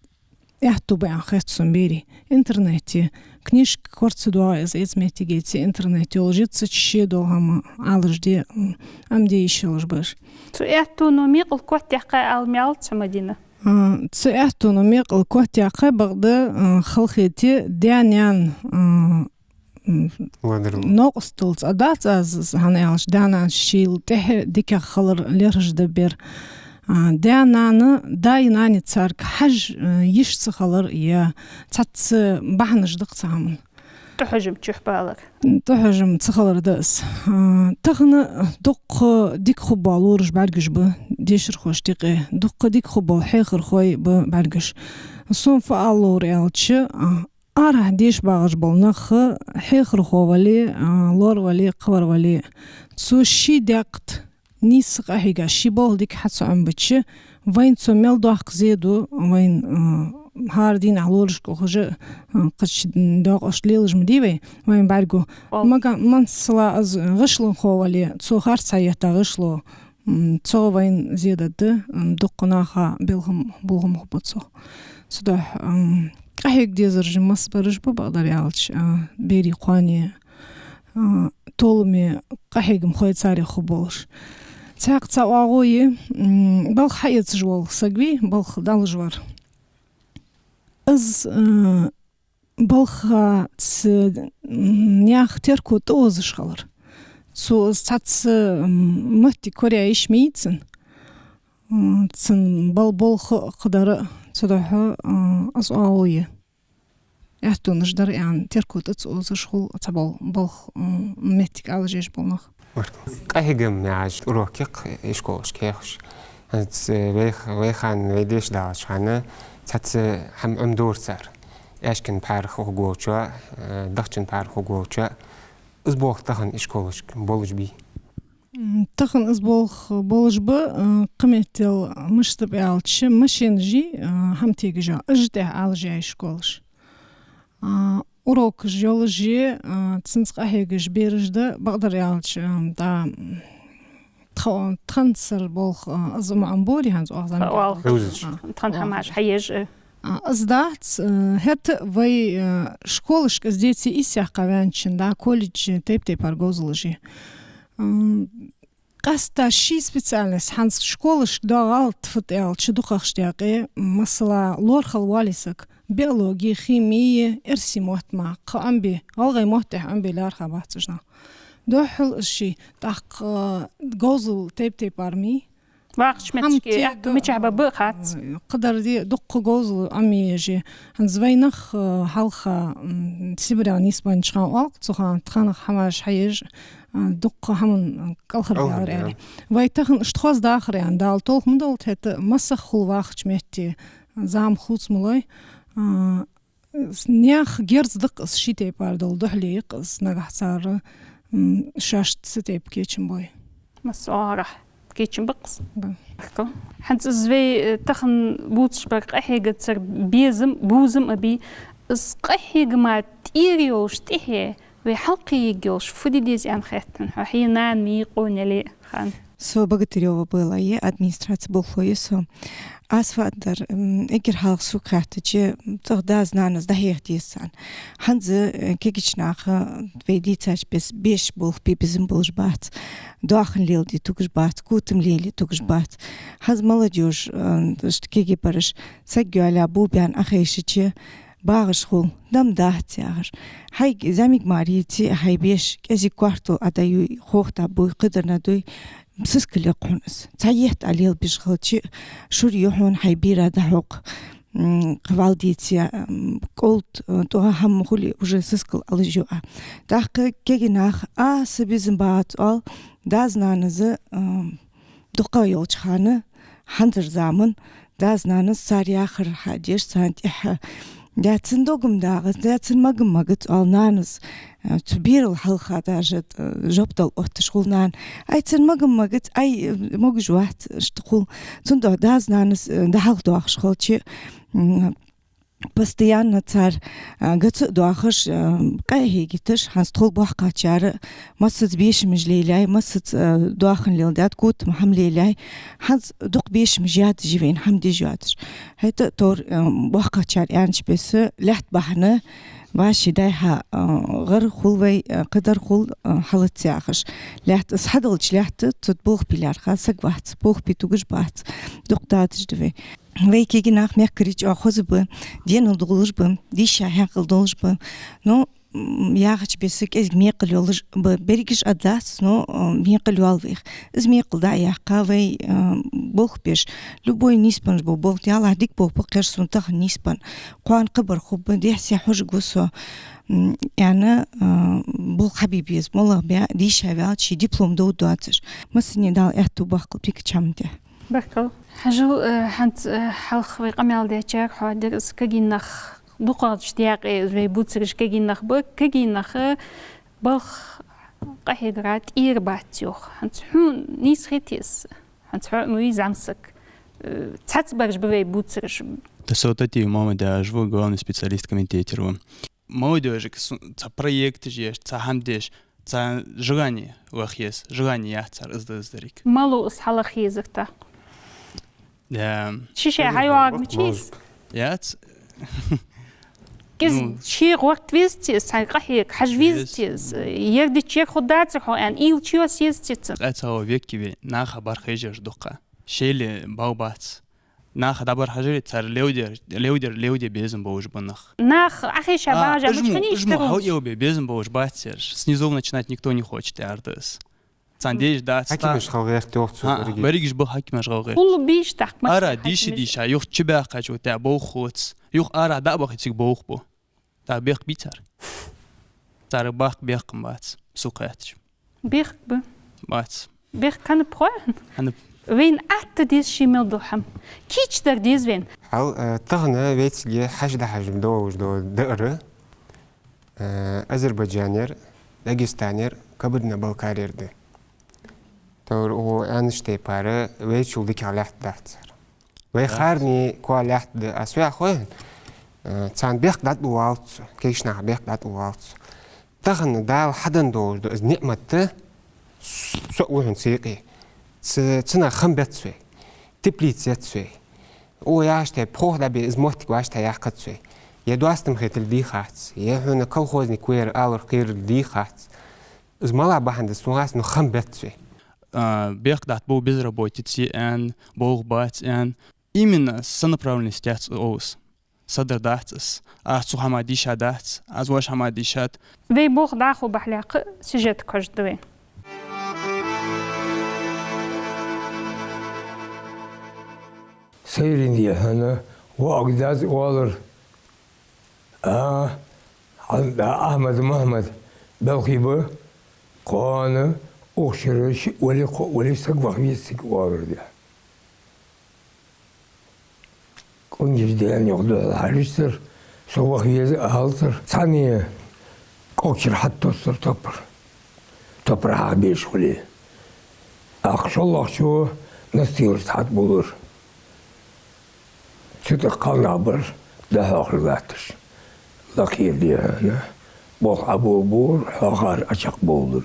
аьттув ба аьнна хет сона берий. Интернете книжка кор ца доагӀа из, эца моттиге цу интернете йолаш я цу чу ше дола хӀама Ӏалашде, м, Ӏомаде йиш йолаш ба уж. Цу аьттуно мекъал котъяьккхай ала мел ца, Мадина? А, цу аьттуно мекъал котъяьккхай, бакъда, а, халахете даь-наьна, а, м, новкъостал цкъа дац аз, хӀана аьлча, даь-нана шийла тӀехьа дикагӀа хилар лерхӀаш да бер. А, даь-нана, даи нанеи царга хьажа, а, йиш ца хилар е цхьацца бахьанаш да-кх цу хӀаман. ТӀахьожам чухь балар. ТӀахьожам ца хилар да из. А, тахан дуккха дика хургбола лораш бӀаргагуш ба дешархошта юкъе, дуккха дика хургбола хьехархой ба бӀаргагуш. Сона фу ала ловра аьлча, а, арахьа деша багӀаш бола нах, хьехархо вале, а, лор вале, кхывар вале, цо ший даькъе нийса къахьийга, ший болх дика хьа ца Ӏомабича, вайна цо мел доккха зе ду, вайна, а, хӀара дийнахьа лорашка ухаш а, а, кхыча доакъошта лелаш ма дий вай, вайна бӀаргагу. Вал. Мага-, масала, из гӀишлонхо вале, цо харц хьаетта гӀишло, м, цо вайна зе дергда, м, дуккха наха белхам, болхам хургба цох. Цудухьа, м, къахьега дезараш масса бараш ба, бакъдар аьлча, а, берий кхоане, а, толаме къахьегамхой царех хургболаш. Цхьаькха цхьа оагӀув я, м, балха хьаэцаш вола саг вий, балха дӀалуш вар. Из, а, балха цу, м, наьха терко тӀаозаш хилар. Цо из цхьацца, м, моттиг кораяйиш ма йий цун. М, цун бал-, болх а кхыдар а, цудухьа, м, из оагӀув я. Аьттонаш дар аьнна, терко тӀа ца озаш хул, цхьа бал-, балха, м, моттиг Ӏалашъеш бола нах. Къахьегам яхаш урок я-кх ишколашка хьехаш. ХӀанз вай х-, вай хана, вай деша далача хана цхьацца хӀама Ӏомадора цар. Аьшкан пхьарах хургволчоа, э, дахчан пхьарах хургволчоа. Из болх тахан ишколашка болаш бий? М, тахан из болх болаш ба, э, кхыметтел мишта ба аьлча, машинаши, э, хӀама тегаши, уж тӀехьа Ӏалашъяьй школаш. А, урокаш йолаши, а, цунца къахьегаш бераш да, бакъдар аьлча, а, да, тха-, тханцар болх, а, из ма Ӏомаборий хӀанз оаха зӀамига. Оаха. Хьузаш. А, тхан оаха. ХӀамаш хьаеш, э. А, из дац, э, хӀаьта вай, э, школашка из деце ийс яьккха ваьннача, да, колледжашка тайп-тайпара говзалаши. М, къаьстта ший специальность, хӀанз школашка доагӀалда фуд аьлча, дукхагӀча даькъе, масала, лорхӀал вале саг, биологи, хими, эрсий мотт мара кхы Ӏомабе, гӀалгӀай мотт тӀехьа Ӏомабе лаьрхӀа бац уж нах. Духхьал из ший, тӀаккха говзал тайп-тайпара ма йий. Вахача моттиге хӀама тига, аьттув мичахьа ба ба хац. Кхыдар ди дуккха говзал Ӏомаеш я. ХӀанз вай нах, э, хьалха, м, Сибре нийсбеннача хана оал-кх цу хана, тханах хӀамаш хьаеш, э, дуккха хӀаман кӀалхарбаьлар аьле. КӀалхарбаьлар, да. Вай тахан иштта хоза дахар аьнна, Дала толху ма долда, хӀаьта масех хул вахача метте, зама хувца ма лой. А, наьха герз да-кх из, ший тайпара дола духьале я-кх из, нагахьа цар, м, шоашта цу тайпара кечам бой. Масса оагӀорахьа кечам ба-кх из. Ба. ХӀанз из вай, э, тахан бувцаш бар къахьегарца безам, бувзам а бий, из къахьегама тӀера йолаш тӀехье вай хьалкхеяргйолаш фу де деза аьнна хет хьона, хьо хье нана ма йий, къонах яле а хана? Со Богатырёва Белла я, администраце болхло я со. Аз фу аргдар, м, эггара хьалха сога хаьттача, цӀагӀа дас-нанас дӀахьеха деза царна. ХӀанз, э, кегийча наха, вай дийцача бесса, беш болх бе безам болаш бац, доахан леладе тугаш бац, котам лелае тугаш бац. ХӀанз молодёжь, э, иштта кегий бараш, саг йоалаяь, бо баьнна Ӏохайшача, багӀаш хул, дам дац яхаш. Хьайга зӀамига мара еце, хьай беш кӀезига коартол Ӏодайю, хохта буй, кхыдарна дуй, сискал я-кх хьона из. Цхьа етт Ӏа лелабеш хилча, шура ю хьона хьай бера дӀахьокха, м, кхы вӀалла деце, м, кӀолд, э, тӀоа хӀама хуле, уже сискал Ӏалашйу Ӏа. ТӀаккха кегий нах, а, са безам бац оал, дас-нанас, м, дукха йолча хана, хӀанзара заман, дас-нанас цар яхар хьадеш, царна тӀехьа. Даьцан дог-м дагӀац, даьцан мага-м магац оал нанас. Цу берал хьалха даже, э, жоп дала отташ хул нана. Ай, цун мага-м магац, ай, э, могаш вац, иштта хул. Цудухьа дас-нанас, э, дӀахьалхадоахаш хилча, м, постоянно цар, а, гӀа ца а доахаш, а, къахьегийташ, хӀанз тхол боккхачар массаза бешамаш лелаяьй, массаза, а, доахан леладаьд, котам хӀама лелаяьй, хӀанз дукха бешамаш яда жи вайна хӀама деш йоацаш. ХӀаьта тор, а, боккхачар аьннача бесса, лаьтта бахьан, вӀаший дӀай-хьа, а, гӀар хул вай, а, кхыдар хул, а, хьалаца яхаш. Лаьтта, из хьадалча лаьтта, цу болх бе лаьрхӀа саг вац, болх бе тугаш бац, дукха дадаш да вай. Вай кегий нах мехкарий чӀоагӀа хоза ба, денал долаш ба, дийша хьаькъал долаш ба. Ну, м, яхача бесса кӀезига мекъал йолаш ба, берригаш а дац, но, м, мекъал йоал вайх. Из мекъал дӀа а яьккха, вай, м, болх беш, любой нийсбенна бола болх, ялахь дика болх ба, кхер сона тахан нийсбенна. Кхоана кхыбар хургба, дехьа-сехьа хьожаргва со, м, аьнна, м, болх хьабе беза, моллагӀа баь, дийша ваьлча, ший диплом довргдоацаш. Массане Дала аьттув боаккхалба дикача хӀаман тӀа. Баркал. Хьажал, э, хӀанз, э, хьалха вай къамаьл дечарех хьадир из кегий нах, дукхагӀча даькъе из вай бувцараш кегий нах ба, кегий нах, э, балха къахьегара тӀера бац йоах. ХӀанз хьона нийса хетий из? ХӀанз хьо а ма вий зӀамсаг. Э, цхьацца бараш ба вай бувцараш. Да, со Татиев Мамадяж ва, главный специалист комитетера ва. Молодёжага су-, цхьа проекташ еш, цхьа хӀама деш, цхьа желание лаха еза, желание яц цар из да, из деррига. Малав из хьалаха езар тӀаккха? Да. Ши-ши хьайоагӀарг мича я из? Яц. Киз Ну. Ший гӀорт везац из, цхьа къахьега хьажа везац из. Ер дича ер хургдацар хьо аьнна, уйла чу йоса езац из цун. Ткъаь цхьа векки ве, наха бархӀ хьежараш дукха. Шоайла бала бац. Наха дӀабӀарахьежаре, цар левдер, левдер, левде безам болаш ба нах. Нах Ӏохайша А, багӀаш, уж мо, мичахьа уж мо хьал иштта йолбе безам болаш бац ераш. Снизов начинать никто не хочет, яхар да из. Царна дезаш дац. Хьакимаш хьалгӀерт йоах цо А, берригаш. Берригаш ба хьакимаш хьалгӀерт. Хул бийш тахк мас Ара, хьакимаш. Дийша, дийша, юха чубаьхкача тӀа болх хулац. Юха арахьа дӀа а бахе, цига болх бу. ТӀаккха бехк бий цар? Цар бахка бехк-м бац, сога хаьттача. Бехк ба. Бац. Бехк хӀана ба хой? ХӀана ба? Вайна атта деза ший мел дола хӀама. Кийчдар деза вайна. Хьал, э, тахан вайцига хьажа дӀахьажа долаш дола даар, э, Азербайджанера, Дагестанера, Кабардино-Балкарера да. Товр у аьннача тайпара вайчул дикагӀа лаьтта дац цар. Вай Дац. Харни коа лаьтта да, аз ваьхой, э, царна бехк дӀатӀавоалац цо, кегийча наха бехк дӀатӀавоалац цо. Тахан Дала хьаденна долаш да из ниӀмат, со а ва хьона цу юкъе. Ц-, цунах хам бац вай, теплица яц вай. О, яхача тайпара пхьоха дӀабе из моттиг вӀаштӀехьа яьккхац вай. Е доастам хетар дийхац, е хьона колхозник ва ер алар кхерар дийхац. Из мала бахьан да, сона хац, но хам бац вай. А, бехк дӀатӀабу безработица я аьнна, болх бац аьнна. Именно са направленность яц оалаш. Са дар дац аз. Аз цу хӀаман дийша дац, аз вож хӀаман дийшад. Вай болх дӀахо бахьалехьа сюжет кхожаргда вай. Сайран дехьа воӀага даз оалар: «А, Ахьмад, Махьмад, белхий ба, кхоана укх шера шиъ вале, кхоъ вале, саг ваха веза цига», — оалар дехьа. Къонгаш дена юха духьал хьажацар, со ваха веза а алацар. Цхьанне кӀогчара хьатоссар топар. Топар хьахьабеш хуле, тӀаккха шоллагӀчо настилашца хьатӀабувлар. Цу тӀа кхалнах бар, дӀахьоахар латташ. Лакхера дехьа болх Ӏобовлабора, хьоахар Ӏочакхбовлар.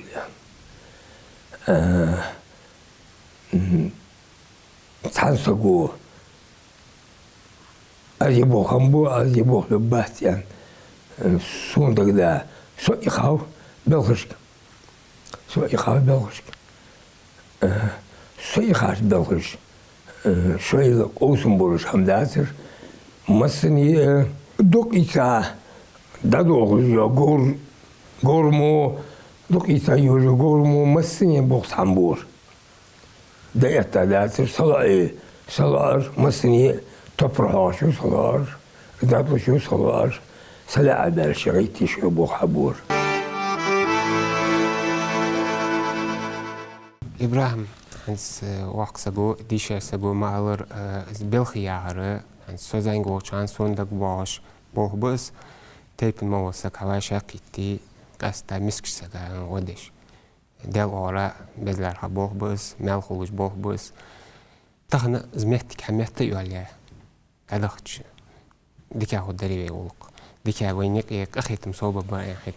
А, М, цхьан саго: «Аз ер болх хӀама бу, аз ер болх лургбац», — аьнна, э, сона дагадоагӀа. Со а ихав белхашка. Со а ихав белхашка. Э, со а ихача белхаш, э, шоайла къовсам болаш хӀама дацар. Массане, э, дукха ийца дӀадолхаш йола говр-, говрмо, дукха ийца йожа говрмо массане боккха хӀама бора. ДӀаэтта дацар, салоӀа, салоӀар, массане топпар хьоахаш салоӀар, дӀатӀалуш салоӀар, салаӀа баьлча гӀайтташ йола болх хьабора. ИбрахӀим, хӀанз, э, воккха саго, дийша саго ма аллара, э, из белхий яхар, хӀанз со зӀамига волча хана сона дагабоагӀаш болх ба из, тайпан мел вола саг хьавӀашагӀкхийтте, къаьстта мискача сага гӀо деш. Даьла оагӀора беза лаьрхӀа болх ба из, маьл хулаш болх ба из. Тахан из моттиг хьа метта а йоалаяь, дӀадахача, дика хургдарий вай гӀулакх? Дика, вайна юкъе къахетам совбаргба аьнна хет?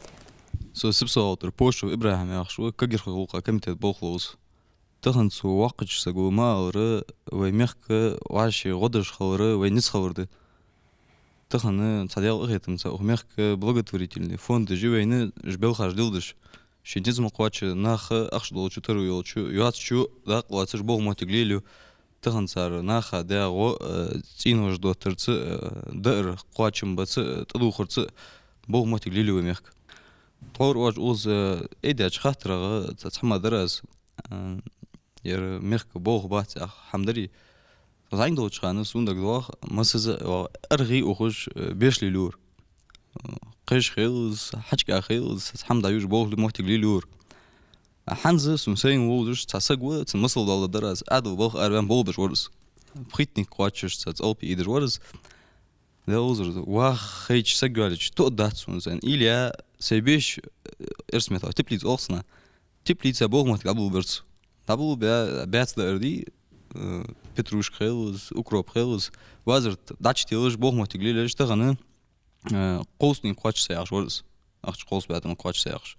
Со Сипсоалтара Пошев ИбрахӀим яхаш ва, кагирхой гӀулакха комитета болхло ва со. Тахан цу воккхача саго ма аллара, вай мехка вӀаший гӀо деш хилар вай низ хилар да. Тахан цхьа Даьла къахетамца укх мехка благотворительни фондаш я вайна, уж белхаш леладеш. Ший низ ма кхоачча, наха, ахча долчо, таро йолчо, йоацачо дакъа лоацаш болх, моттиг лелаю. Тахан цар наха даь гӀо, э, цӀенош доттарца, э, даар кхоачам баца, э, тӀадувхарца болх, моттиг лелаю вай мехка. Тхьовра оаш укхаза, э, айдаьча хаттарах цхьа хӀама дар аз, э, ер мехка болх бац яха хӀама дарий. Со зӀамига долча хана сона дагадоагӀа, массаза а аргӀий ухаш, э, беш лелайора. Э, кхаш хилар, хьачка хилар, цхьа хӀама дӀаювш болх, моттиг лелайора. ХӀанз сона сайна вовзаш цхьа саг ва, цун масал доаладаьдар аз, Ӏаьдала балха араваьнна болх беш вар из. Пхийтта никъ кхоачаш цхьа цӀалпи ийдеш вар из. Даьла узар, ваха хайча саг йоалаеча тоъаргдац сона из аьнна. Или я сай беш, э, эрсий меттала теплица оал цунах. Теплица болх, моттиг дӀаболабир цо. ДӀаболабаь, баьца даар дий, э, петрушка хилар, укроп хилар, вазарт дӀачутелаш, болх, моттиг лелаеш тахан, э, кховзткъа никъ кхоачаш са яхаш вар из. Ахча кховзткъа бӀаь тӀа кхоачаш са яхаш.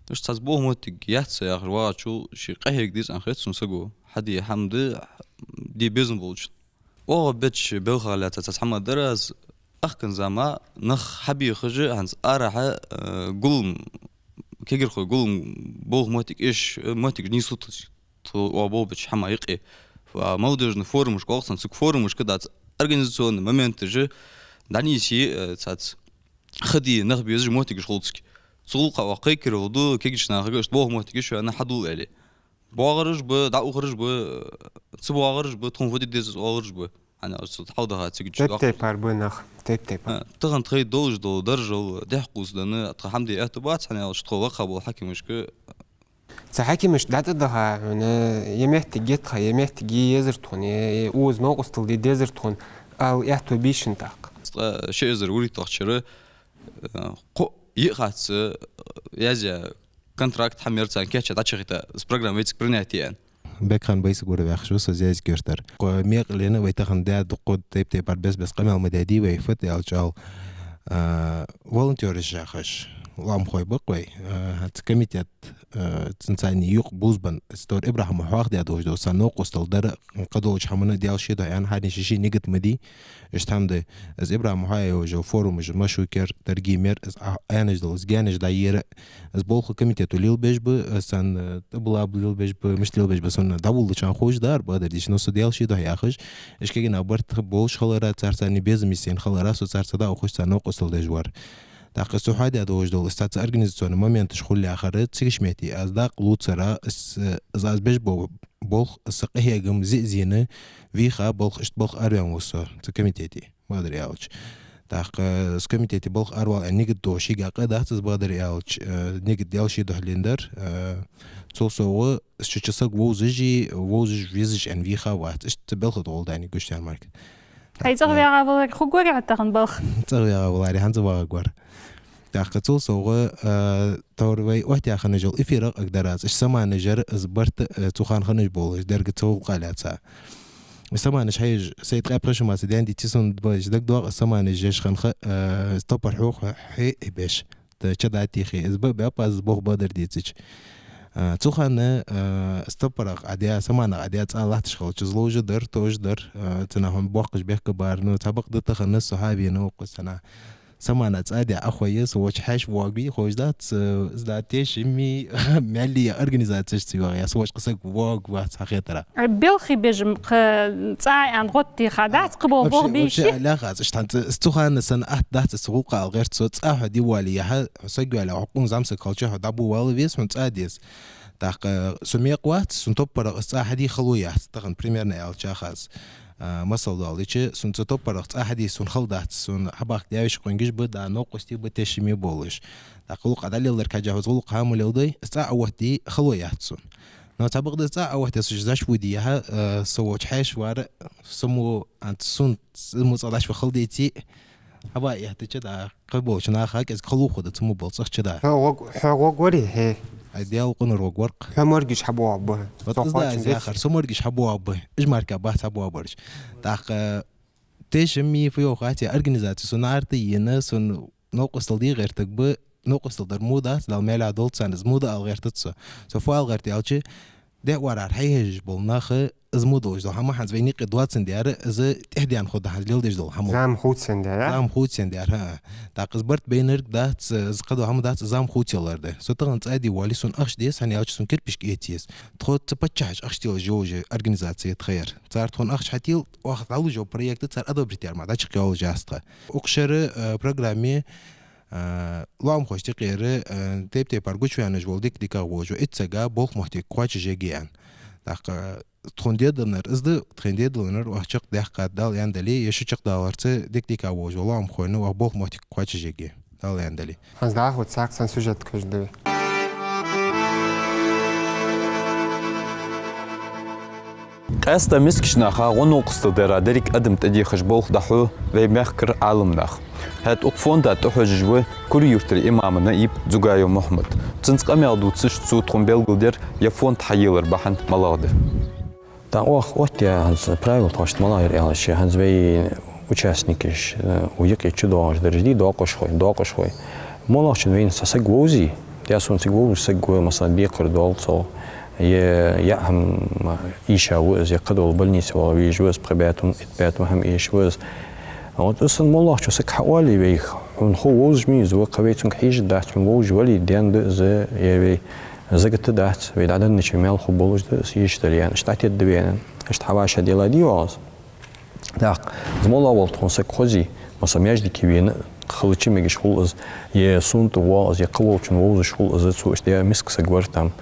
Иштта цхьацца болх, моттиг яц са яхаш вагӀачул, ше къахьега деза аьнна хет сона саго. Хьаде хӀама да, де безам болчун. ОагӀа беча белхах лаьца цхьа хӀама дар аз, ахкан зама нах хьабехаш, хӀанз арахьа, э, гулам, кагирхой гулам, болх, моттиг эш, э, моттиг нийслуш, тхо оаха болх беча хӀаман юкъе. Фа-, молодёжный форумашка оал цунах, цу форумашка дац организационни моменташ дӀанийсъе, э, цхьацца ха де нах безаш моттигаш хул цига. Цу гӀулакха оаха кхайкарал ду кагийча нахага, иштта болх, моттигаш шоана хьадоал аьле. БоагӀараш ба, дӀаухараш ба, ца боагӀараш ба, тхона фу де деза оалараш ба. ХӀана аьлча цу хьалдаха цига чу доккха. Тайп-тайпара ба нах, тайп-тайпара. А, тахан тхоай долаш дола даржал дехкъус даьнна, тха хӀама де аьттув бац, хӀана аьлча тхо лакха бола хьакимашка. Цу хьакимашта дӀатӀадаха, хьона, е моттиг я тха, е моттиг е езар тхона, е, е укхаза новкъостал де дезар тхона ала аьттув бий шун тӀаккха? Ткъа ши эзар вурийтталагӀча шера, э, кхо йиъ хатца, э, язъяь контракт хьа мер царна кийчъяь дӀачухийтта, из программа вайцига принять я аьнна. Бекхан Байсагуров яхаш ва со Зязига-Юртара. Кхо мекъалена вай тахан даь дукха тайп-тайпара бес-бес къамаьл ма даьдий вай, фуд аьлча ал, а, волонтёраш яхаш лоамхой ба-кх вай, а, цу комитет, а, цунца юкъе бувзабенна, из тхьовра ИбрахӀима хьоахадаь долаш дола цар новкъостал дар, кхыдолча хӀаманна Даьла ший духьа аьнна, хӀаране ший-ший нигат ма дий. Иштта хӀама да, из ИбрахӀима хьоахаеш йола форумаш, «Машукер», «Даргимер», из а-, аьнна дола, из гаьнаш дӀаера, из болх комитето лелабеш ба, из царна, э, тӀабилла лелабеш ба, мишта лелабеш ба, сона дӀаболалучарна ховш дар, бакъдар дийша, но со Даьла ший духьа яхаш, иштта кагий нах барт болаш хилара, царца безам йисте хилара, со царца дӀаухаш, цар новкъостал деш вар. ТӀаккха из цо хьоахадаь долаш дола, из цхьацца организационни моменташ хул яхар, цига шмети аз дакъа лувцара, из, э, из аз беш бола болх, из са къахьегам зе а зийна, вийха болх, иштта балха араваьнна ва со цу комитете. Бакъдар аьлча. ТӀаккха, э, из комитете балха аравала аьнна нигат долаш шийга къа дац из, бакъдар аьлча, э, нигат Даьла ший духьа лийннадар, э, цул совгӀа, из чу саг вовзаш а, вовзаш везаш аьнна вийха вац. Иштта цу балха тӀа гӀолла дӀаьнна гуш яр марка. Хьай цӀагӀа ваьгӀа валаре хургварий Ӏа тахан балха? ЦӀагӀа ваьгӀа валаре, хӀанз а вагӀаргвар. ТӀаккха цул совгӀа, э, тхьовра вай оттаяь хинна йола эфирах а дар аз, иштта саманаш яр из барт, э, цу хана хиннаш болаш, деррига цу гӀулакха лаьца. Саманаш хьежаш, сай ткъаь пхи шу мара даьнна дийцар сона, баьш дагадоагӀа, саманаш еш хиннав, э, топпар хьоахабеш, тӀа ча дӀатехе. Из ба-, баьпӀ аз, болх, бакъдар дийцача. А, цу хана, а, из топпарах Ӏадаь, саманах Ӏадаь цӀа латташ хилча, зло уж дар, то уж дар, а, цу наха боккхагӀа бехк бар, ну, цхьабакъда тахан со хьавена укхаза цу наха. Самана цӀа даь Ӏохайя, со волча хьаьша воагӀа, ховш дац, э, из да тешаме, маьле организацеш ца йоагӀа, я со волча кхы саг воагӀа вац хьахетара. Белхий бежам кхы цӀа ян гӀоттийха дац, кхы бо вообще, болх бий вообще ши? Аьле хаза, иштта хӀанз цу хана санна атта дац, цу гӀулакха ала гӀерт со, цӀа хьо дӀавоале яхьа, хьо саг ваьле, хьо къун зӀамсаг хилча, хьо дӀабовала веза, хьона цӀа деза. ТӀаккха со мекъа вац, сона топпарах из цӀа хьаде хало яц, тахан примерно аьлча хаза. А, масал доаладича, сона цу топпарах цӀа хьаде сона хала дац, сона хьабахка даь-веший къонгаш ба, да новкъостий ба, тешаме болаш. ТӀаккха гӀулакх дӀалелдар кхаьча хоза гӀулакх хӀама леладой, из цӀа Ӏооттаде хало яц сона. Но цхьабакъда из цӀа Ӏооттаде, со жаш вуди яхьа, а, со волча хьаьша вар, само, а, сона, само цӀа даш ва хала деце, хьава яхьтача да, кхы болча наха кӀезига хало хургда, цу мо бола цӀагӀа чу да. Хьо гӀог-, хьо гӀог вари, хӀе? Ай, Даьла къунар гӀог вар-кх. Хьо моргаш хьабоагӀа ба. Вот из да из яхар, со моргаш хьабоагӀа ба. Уж мара бац хьабоагӀа бараш. ТӀаккха тешаме фу йоах хати, организаци сона арта йина, сона новкъостал де гӀертаргба, новкъостал дар мо дац, Дала маьле долда царна, из мо да ала гӀертац со. Со фу ала гӀерт аьлча, ДегӀаьрара хьайхьежаш бола нах, из мо долаш дола хӀама хӀанз вайна юкъе доацандаь, из тӀехьденна хургда хӀанз леладеш дола хӀама. Зама хувцандаь, а? Зама хувцандаь, хӀаа. ТӀаккха из барт байнарг дац, из кхыдола хӀама дац, зама хувцаялар да. Со тахан цӀа дӀавоале, сона ахча деза, хӀана аьлча сона кирпишка эца еза. Тхо цу паччахьаша ахча телаш йолаш организаци я тха яр. Цар тхона ахча хьател, оаха дӀалуш йола проект цар одобрить яр мара, дӀачакхъяллаш яц тха. Укх шера, э, программе, а, лоамхошта юкъера, а, тайп-тайпара гучаваьнна вола дика-дикагӀа волаш ва итт сага болх-моттиг кхоачашъергья аьнна. ТӀаккха тхона дедалнар из да, тхоай дедалнар оаха чакхдаьккхад, Дала аьнна дале, е шо чакхдаларца дика-дикагӀа волаш вола лоамхой оаха болх-моттиг кхоачашъергья, Дала аьнна дале. ХӀанз дӀахо цхьаькха цхьан сюжет кхаьча да вай. Къаьстта мискача наха гӀо-новкъостал дара деррига адам тӀадехаш болх дӀахьу вай мехкара Ӏаламнаха. ХӀаьта укх фонда тӀахьожаш ва Кури-Юртара имама наиб Дзугаев Мухьмад. Цунца къамаьл дувцаш цо тхона белгалдир ер фонд хьаелар бахьан малагӀа да. ТӀаккха оаха оттаяь хӀанз правила тхоашта малагӀа яр аьлча, хӀанз вай участникаш, э, укх юкъе чудоагӀаш дараш дий, доакъашхой, доакъашхой. МоллагӀчун вайна цхьа саг вовзе, е сона цига вовзаш саг ва, масала, декхар доал цо, е яа хӀама эша ва из, е кхыдола больнице вала везаш ва из, пхи бӀаь тонн, итт бӀаь тонн хӀама эшаш ва из. Вот из санна моллагӀчо саг хьаоале вайга, хьона хов вовзаш ма вий из, ва кхы вай цунга хьежаш дац, хьона вовзаш вале, даьнна да из, е вай закат дац, вай дӀаденнача маьл хургболаш да из, эшаш дале аьнна, иштта дӀатетта да вай аьнна. Иштта хьавӀашагӀ делла дий оаха из. ТӀаккха из моллагӀа вола тхона саг хозий, масала, маьждиге вена хилча мегаш хул из, е сунна тӀа воагӀа из, е кхы волчунна вовзаш хул из, цо иштта е миска саг вар там,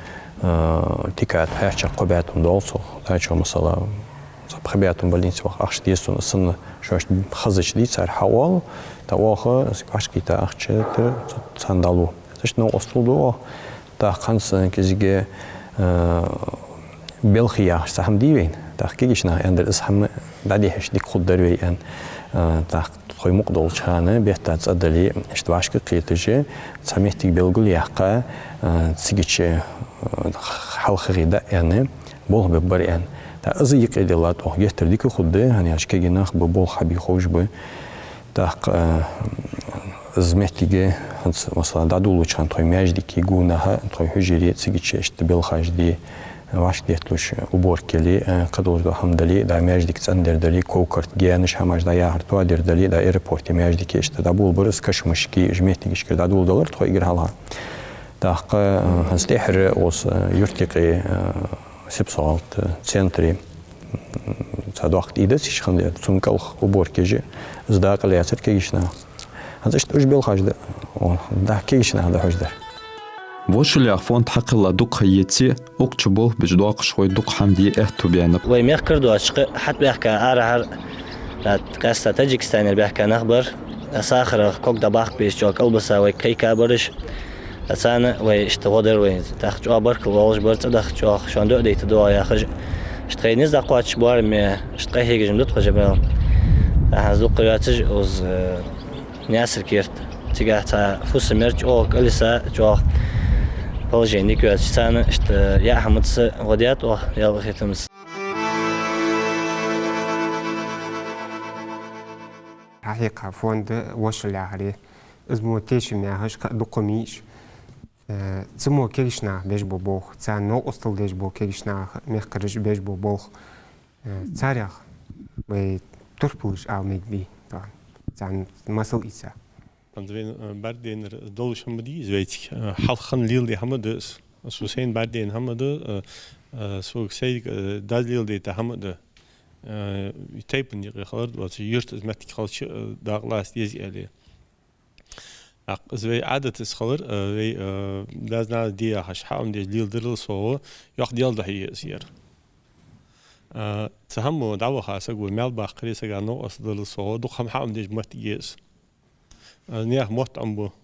э, тика тӀа хьаьрча кхо бӀаь тонн доал цо, цхьачо, масала, цхьа пхи бӀаь тонн больнице ваха ахча деза цунна, из санна шоашта хезача дий цар хьаоал, тӀаккха оаха саг вӀашагӀкхийтта ахча тӀа царна дӀалу. Иштта новкъостал ду оаха. ТӀаккха хӀанз кӀезига, э, белхий яхаш цхьа хӀама дий вайна. ТӀаккха кагийча наха аьннадар, из хӀама дӀадихьача дика хургдар вай аьнна. Э, тӀаккха тхоай мукъа долча хана бетта цӀа дале, иштта вӀашагӀкхеташ, цхьа моттиг белгалъяьккха, э, цигача, э, хьалхагӀа дӀа аьнна, болх бергбар аьнна. ТӀаккха из юкъе делла тӀаккха геттара дика хургда, хӀана аьлча кагий нах ба, болх хьабе ховш ба. ТӀаккха, э, из моттиг, хӀанз, масала, дӀадоладеча хана тхоай маьждиге гонахьа, тхоай хьужаре, цигача иштта белхаш де, вӀашагӀдетталуш, уборка яле, э, кхыдолаш дола хӀама дале, дӀа маьждиг цӀендар дале, ков-карт, гаьнаш, хӀамаш дӀаяхьар тоадер дале, дӀа аэропорте маьждиге иштта дӀаболабар из, кашамашка, уж моттигашкара дӀадоладалар тхо эггара хьалха. ТӀаккха, э, хӀанз тӀехьара укхаза, э, юрта юкъе, э, сипсоалт, э, центре, м, цхьа доккха тӀа из дац, иштта хиннад, цун кӀалха уборка еш, из дакъа лаьцар кагийча наха. ХӀанз иштта уж белхаш да, о, да, кагийча наха дӀахьош дар. Вошалех фонд хьакхелла дукха ха еце, укх чу болх беш доакъашхой дукха хӀама де аьттув баьннаб. Вай мехкара доацаш кхы хьатӀабаьхка арахьара, къаьстта Таджикистанера баьхка нах бар, сахарах ког дӀабаккха безача кӀалбиса вайга кхайка бараш. Царна вай иштта гӀо дар вай. ТӀаккха чӀоагӀа баркал оалаш бар, цӀадаха чӀоагӀа шоана дуӀа дайта доагӀа яхаш. Иштта тхоай низ дӀакхоачаш боараме, иштта къахьегаш ма дий тхо, Жабраил. ТӀаккха хӀанз дукха йоацаш, укхаза, э, Наьсар-Керта. Цигахьа цхьа фусам яр, чӀоагӀа кӀалбиса, чӀоагӀа положени дика йоацаш. Царна иштта яа хӀамаца гӀо даьд оаха, Даьла къахетамца. Хьахьекха фонд «Вошалехьара». Из мо тешам яхаш, кхы а дукха ма йий уж. Э, цу мо кегийча наха беш бола болх, царна новкъостал деш бола кегийча наха, мехкараша беш бола болх, э, царех вай турпалаш ала мегаргдий, царна масал ийца. ХӀанз вайна, э, бӀаргадайнар долаш хӀама дий из вайцига, э, хьалха хинна леладаь хӀама да из. Со сайна бӀаргадайна хӀама да, э, э, сога сайга, э, дас леладайта хӀама да. Э, тайпан юкъе хилар доацаш, юрта из моттиг хилча, э, дакъа лаца деза аьле. ТӀаккха из вай Ӏадатаца хилар, э, вай, э, дас-нанас де яхаш, хьаӀомадеш леладарал совгӀа, йоккха Даьла духьа я из ер. Э, цу хӀамо дӀаваха саго маьл баккхаре, сага новкъостал дарал совгӀа, дукха хӀама хьаӀомадеш моттиг я из. Э, наьха мотт Ӏомабу,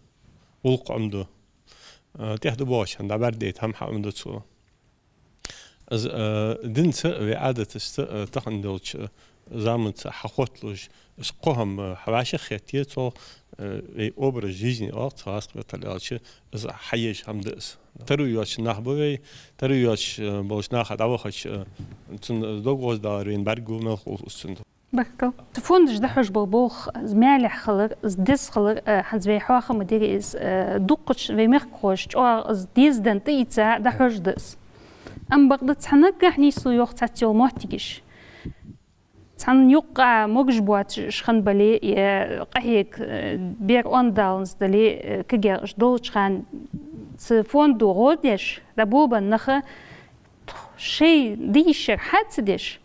гӀулакх Ӏомаду. Э, тӀехьа дӀабоагӀача хана дӀабӀаргадайта хӀама хьаӀомаду цо. Из, э, динца, вай Ӏадаташца, э, тахан долча, э, заманца хьахотталуш, из кхо хӀама, э, хьавӀашагӀкхетте, цо, э, вай образ жизни оал цох, хьаскхетар аьлча, из хьаеш хӀама да из. Таро йоацаш нах ба вай, таро йоацаш, э, болча наха дӀавахача, э, цун дог гӀоздалар вайна бӀаргагу, мел хул из цун. Баркал. Цу фондаш дӀахьош бола болх, из маьлехь хилар, из деза хилар, э, хӀанз вай хьоахам дера из, э, дуккхача вай мехкахоша чӀоагӀа из дезаданна тӀаийца дӀахьош да из. Амма бакъда цхьа наггахьа нийслу йоах цхьацца йола моттигаш. Цхьан юкъа могаш боацаш уж хинна бале, е къахьега, э, бер онда даланза дале, э, кагий уж долча хана цу фондо гӀо деш, дӀаболабенна нах шоай де йиш яр хьа ца деш,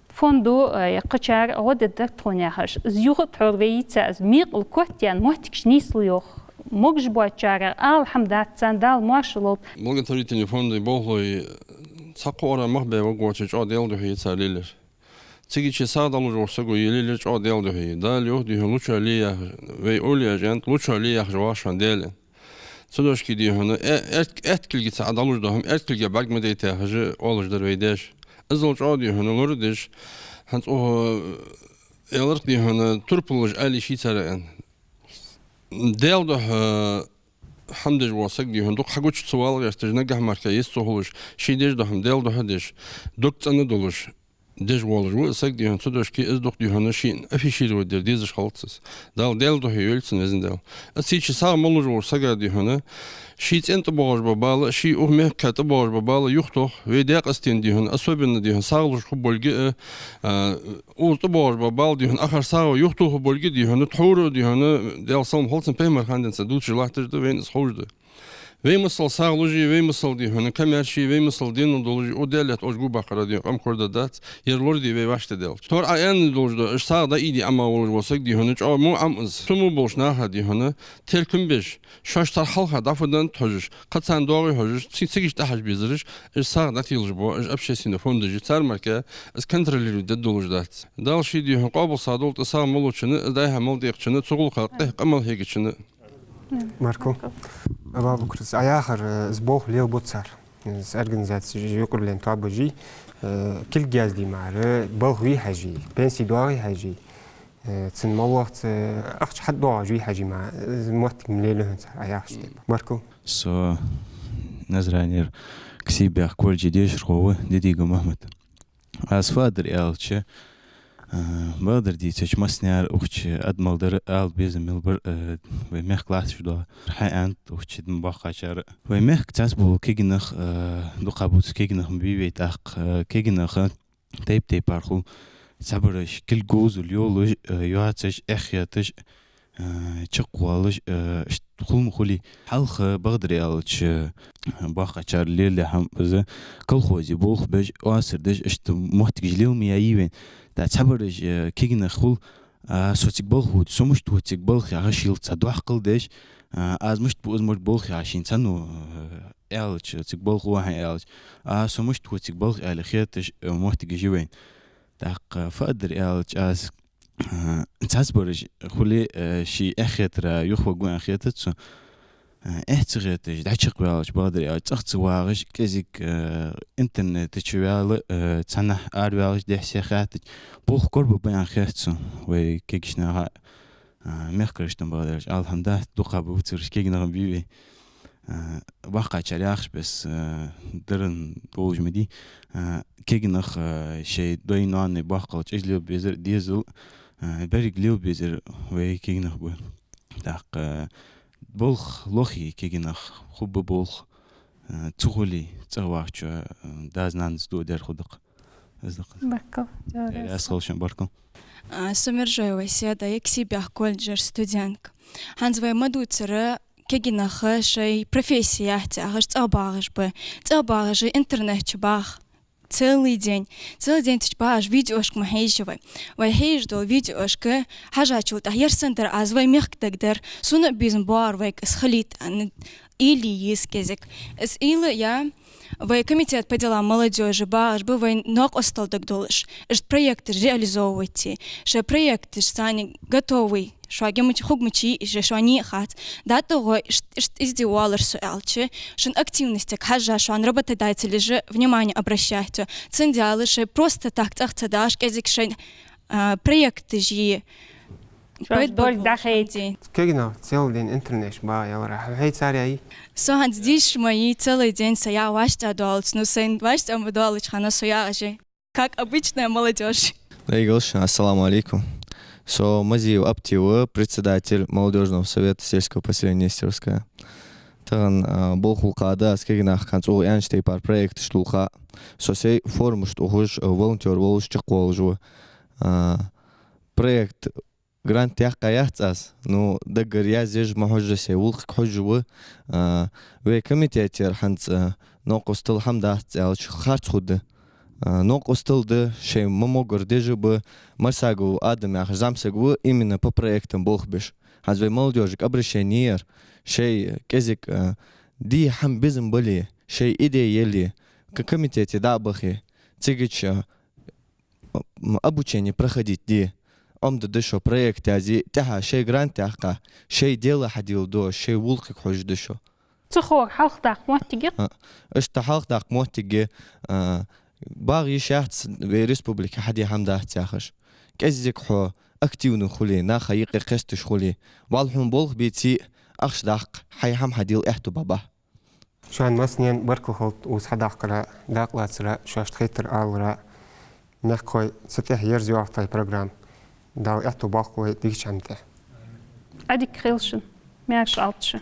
фондо, э, е кхычар гӀо дергдар тхона яхаш. Из юха а тхьовра вай йийца, из мекъал котъяьнна моттигаш нийслу йоах. Могаш боацачарех ала хӀама дац царна, Дала моаршал лолда. Благотворительни фонда болхлой цхьаккха оагӀора мах бе ваггоча чӀоагӀа Даьла духьа я цар лелар. Цига чу сагӀа дӀалуш вола саго е лелар чӀоагӀа Даьла духьа я. Дала йоах, дий хьона, лучоа ле яхаш, вай овлияш аьннад, лучоа ле яхаш вар шоана Даьла. Цу дошке, дий хьона, э, аьт-, аьтта кулгаца Ӏа дӀалуш дола хӀама аьтта кулга бӀарга ма дайта яхаш оалаш дар вай даьша. Иззал чӀоагӀа, дий хьона, лораде дезаш, хӀанз цо, э, аьлар-кх, дий хьона, турпалаш ала йиш я цар аьнна. Даьла духьа хӀама деш вола саг, дий хьона, дукха хьагуча ца вала гӀерташ, наггахьа мара йист ца хулаш, ше деш дола хӀама Даьла духьа деш, дог цӀена долаш деш волаш ва из саг, дий хьона, цу дошке из дукха, дий хьона, шийна афишировать дар дезаш хилац из. Дала Даьла духьа йойла цунна, Везан Дала. Из цу чу сагӀа ма луш волча сага, дий хьона, ший цӀен тӀабоагӀаш бола бала, ший укх мехка тӀабоагӀаш бола бала юхатоха, вай Даькъастен, дий хьона, особенно, дий хьона, сагӀа луш хургболга а, а, укхаза тӀабоагӀаш бола бала, дий хьона, акхар сагӀа юхатоха хургболга, дий хьона, тхьовра, дий хьона, Даьла салам хилда цунна, пайхамара хана денз дувцаш латташ да, вайна из ховш да. Вай масал сагӀа луш а, вай масал, дий хьона, комаьрша а, вай масал денал долаш а, укх Даьла лаьтта оаш гу баккхара, дий хьона, къам корда дац, ер лораде вай вӀаштӀехьадаьлча. Тхьовра Ӏа аьнна долаш да, уж сагӀа дӀаийде Ӏа ма волаш вола саг, дий хьона, чӀоагӀа во Ӏам из. Цу мо болча наха, дий хьона, теркам беш, шоаш цар хьалха дӀафудан хьожаш, кхы царна доагӀа хьожаш, ци-, цига иштта хьажа безараш, уж сагӀа дӀателаш бола, уж общественни фондаш я, цар мара из контролировать де долаш дац. Дала ший, дий хьона, къоабал сагӀа долда, из сагӀа ма лучунна, из дӀай-хьай мел декхачунна, цу гӀулакха къа-, къа мел хьегачунна. Марко. Марко. Абабукр, из Ӏа яхар, э, из болх лелабу цар. Из организацеш, юкъарлен тоабаш, э, кулг язде мара, балха ве хьажа, пенси доагӀе хьажа, э, цун моллахца ахча хьатӀадоагӀаш ве хьажа мара, из моттиг ма лелаю хьона цар, Ӏа яхача тайпара. Марко. Со Назранера Ксибех колледжа дешархо ва, Дидигов Махьмад. Аз фу аргдар аьлча, а, бакъдар дийцача массанена укх чу адамал дар ала безам мел бар, а, вай мехка латташ дола хӀама аьннад укх чу боккхачар. Вай мехка цхьацца бола кегий нах, а, дукха бувца кегий нах ма бий вай тӀаккха, а, кегий нах тайп-тайпара хул. Цхьабараш кулг говзал йолаш, а, йоацаш, эхь хеташ, а, чакхвоалаш, а, иштта хул ма хулий. Хьалха бакъдар аьлча, боккхачар лелаяь хӀама из, колхозе болх беш, оасар деш, иштта моттигаш лела ма яьй вайна. ТӀаккха цхьабараш, а, кегий нах хул, а, со цига балха вода, со мишта ва цига балха яхаш, шийла цхьа доккхал деш, а, аз мишта ва из мара балха яхаш, шийна цхьанне, а, аьлча, цига балха ва хьо аьлча, а, со мишта ва цига балха аьле хеташ, а, моттигаш я вайна. ТӀаккха фу аргдар аьлча аз, а, цхьаццабараш хуле, а, ший эхь хетара юхаваргва аьнна хетац сона. А, эхь ца хеташ, дӀачакхваьлча, бакъдар аьлча, цӀагӀа ца вагӀаш, кӀезига, а, интернета чу ваьле, а, цхьаннахьа араваьлча, дехьа-сехьа хетача, болх корабергба аьнна хет сона вай кегийча наха. А, мехкарашта, бакъдар аьлча, ала хӀама дац, дукха бувцараш кегий нах ма бий вай. А, боккхачар яхача беса, а, даран долаш ма дий. А, кегий нах, а, шоай даьй-ноаной боккхал чӀоагӀа лела безар дезал, а, берригаш лела безар вай кегий нах ба. ТӀаккха, а, Болх лохе кагий нах, хургба болх, э, ца хуле, цӀагӀа вахача, э, дас-нанас дуӀа дар хургда-кх. Из да-кх. Баркал. Э, аз хала шун баркал. А, со Мержоева Седа, Яксибехк колледжера студентка. ХӀанз вай ма дувцар, кагий нах шоай профессия яц яхаш цӀагӀа багӀаш ба. ЦӀагӀа багӀаш интернет чу бах. Целый день. Целый день цу чу багӀаш видеошка ма хьежа вай. Вай хьежаш дола видеошка хьежачул тӀехьагӀа ер санна дар аз вай мехка дагадер. Сона а безам боагӀар вайга из хилийта аьнна, уйла е еза кӀезига. Из уйла я вай комитет по делам молодёжи багӀаш ба вай новкъостал дагадоалаш, иштта проекташ реализовывать е. Шоай проекташ санна готовый шоага ма-, хургмача, иштта шоана а хац. ДӀатӀагӀо иштта, иштта из де воаллар со аьлча, шун активностега хьежжа шоана работодателаша внимание обращать ю. Цудухьа шоай просто так цӀагӀа ца дагӀаш, кӀезига шоай, а, проекташ е. Шоаш болга дӀахайта. Кагий нах целый день интернет чу багӀа яларах, хьо хьай царех яй? Со хӀанз дийша ма йий, целый день са я вӀаштӀехьа доаллача, ну, сайна вӀаштӀехьа ма доаллача хана со ягӀаш я. Как обычная молодёжь. Дайгалш, ассаламу алейкум. Со Мазиев Апти ва, председатель молодёжного совета сельского поселения Нестеровское. Тахан, а, болх лу кхада аз кагий нахага цӀогӀа аьннача тайпара проекташ лу кха. Со сай формаш тӀа ухаш, а, волонтёр волаш чакхвоалаш ва. А, проект грант яьккха яц аз, ну, даггара язъеш ма хьожаш, сай гӀулакхага хьожаш ва. А, вай комитетера хӀанз, а, новкъостал хӀама дац аьлча харц хургда. А, новкъостал да, шоай ма могар деш а ба, Марсагов Адам яхаш зӀамсаг ва, именно по проектам болх беш. ХӀанз вай молодёжига обращени яр, шоай кӀезига, а, де хӀама безам бале, шоай идея яле, к-, комитете дӀа а бахе, цигача, м, обучение проходить де, Ӏомаде деза шо проект язъе, тӀехьа шоай грант яьккха, шоай дело хьаделла деза, шоай гӀулакхага хьожаш да шо. Цу хӀор хьалхадаккха моттиг я-кх? А, иштта хьалхадаккха моттиг я, а, багӀа йиш яц вай республике хьаде хӀама дац яхаш. КӀезига хьо активни хуле, наха юкъе кхесташ хуле, вӀалла хьона болх беце, ахча даккха, хьай хӀама хьаделла аьттув бабахь. Шоана массанена баркал хилда укхаза хьадахкара, дакъа лацара, шоашта хетар алара. Мехкахой, цу тӀехьа ерзайоагӀа тха программа. Дала аьттув боаккхалба вай дикача хӀаман тӀа. Ӏадика хийла шун, маьрша Ӏалда шо.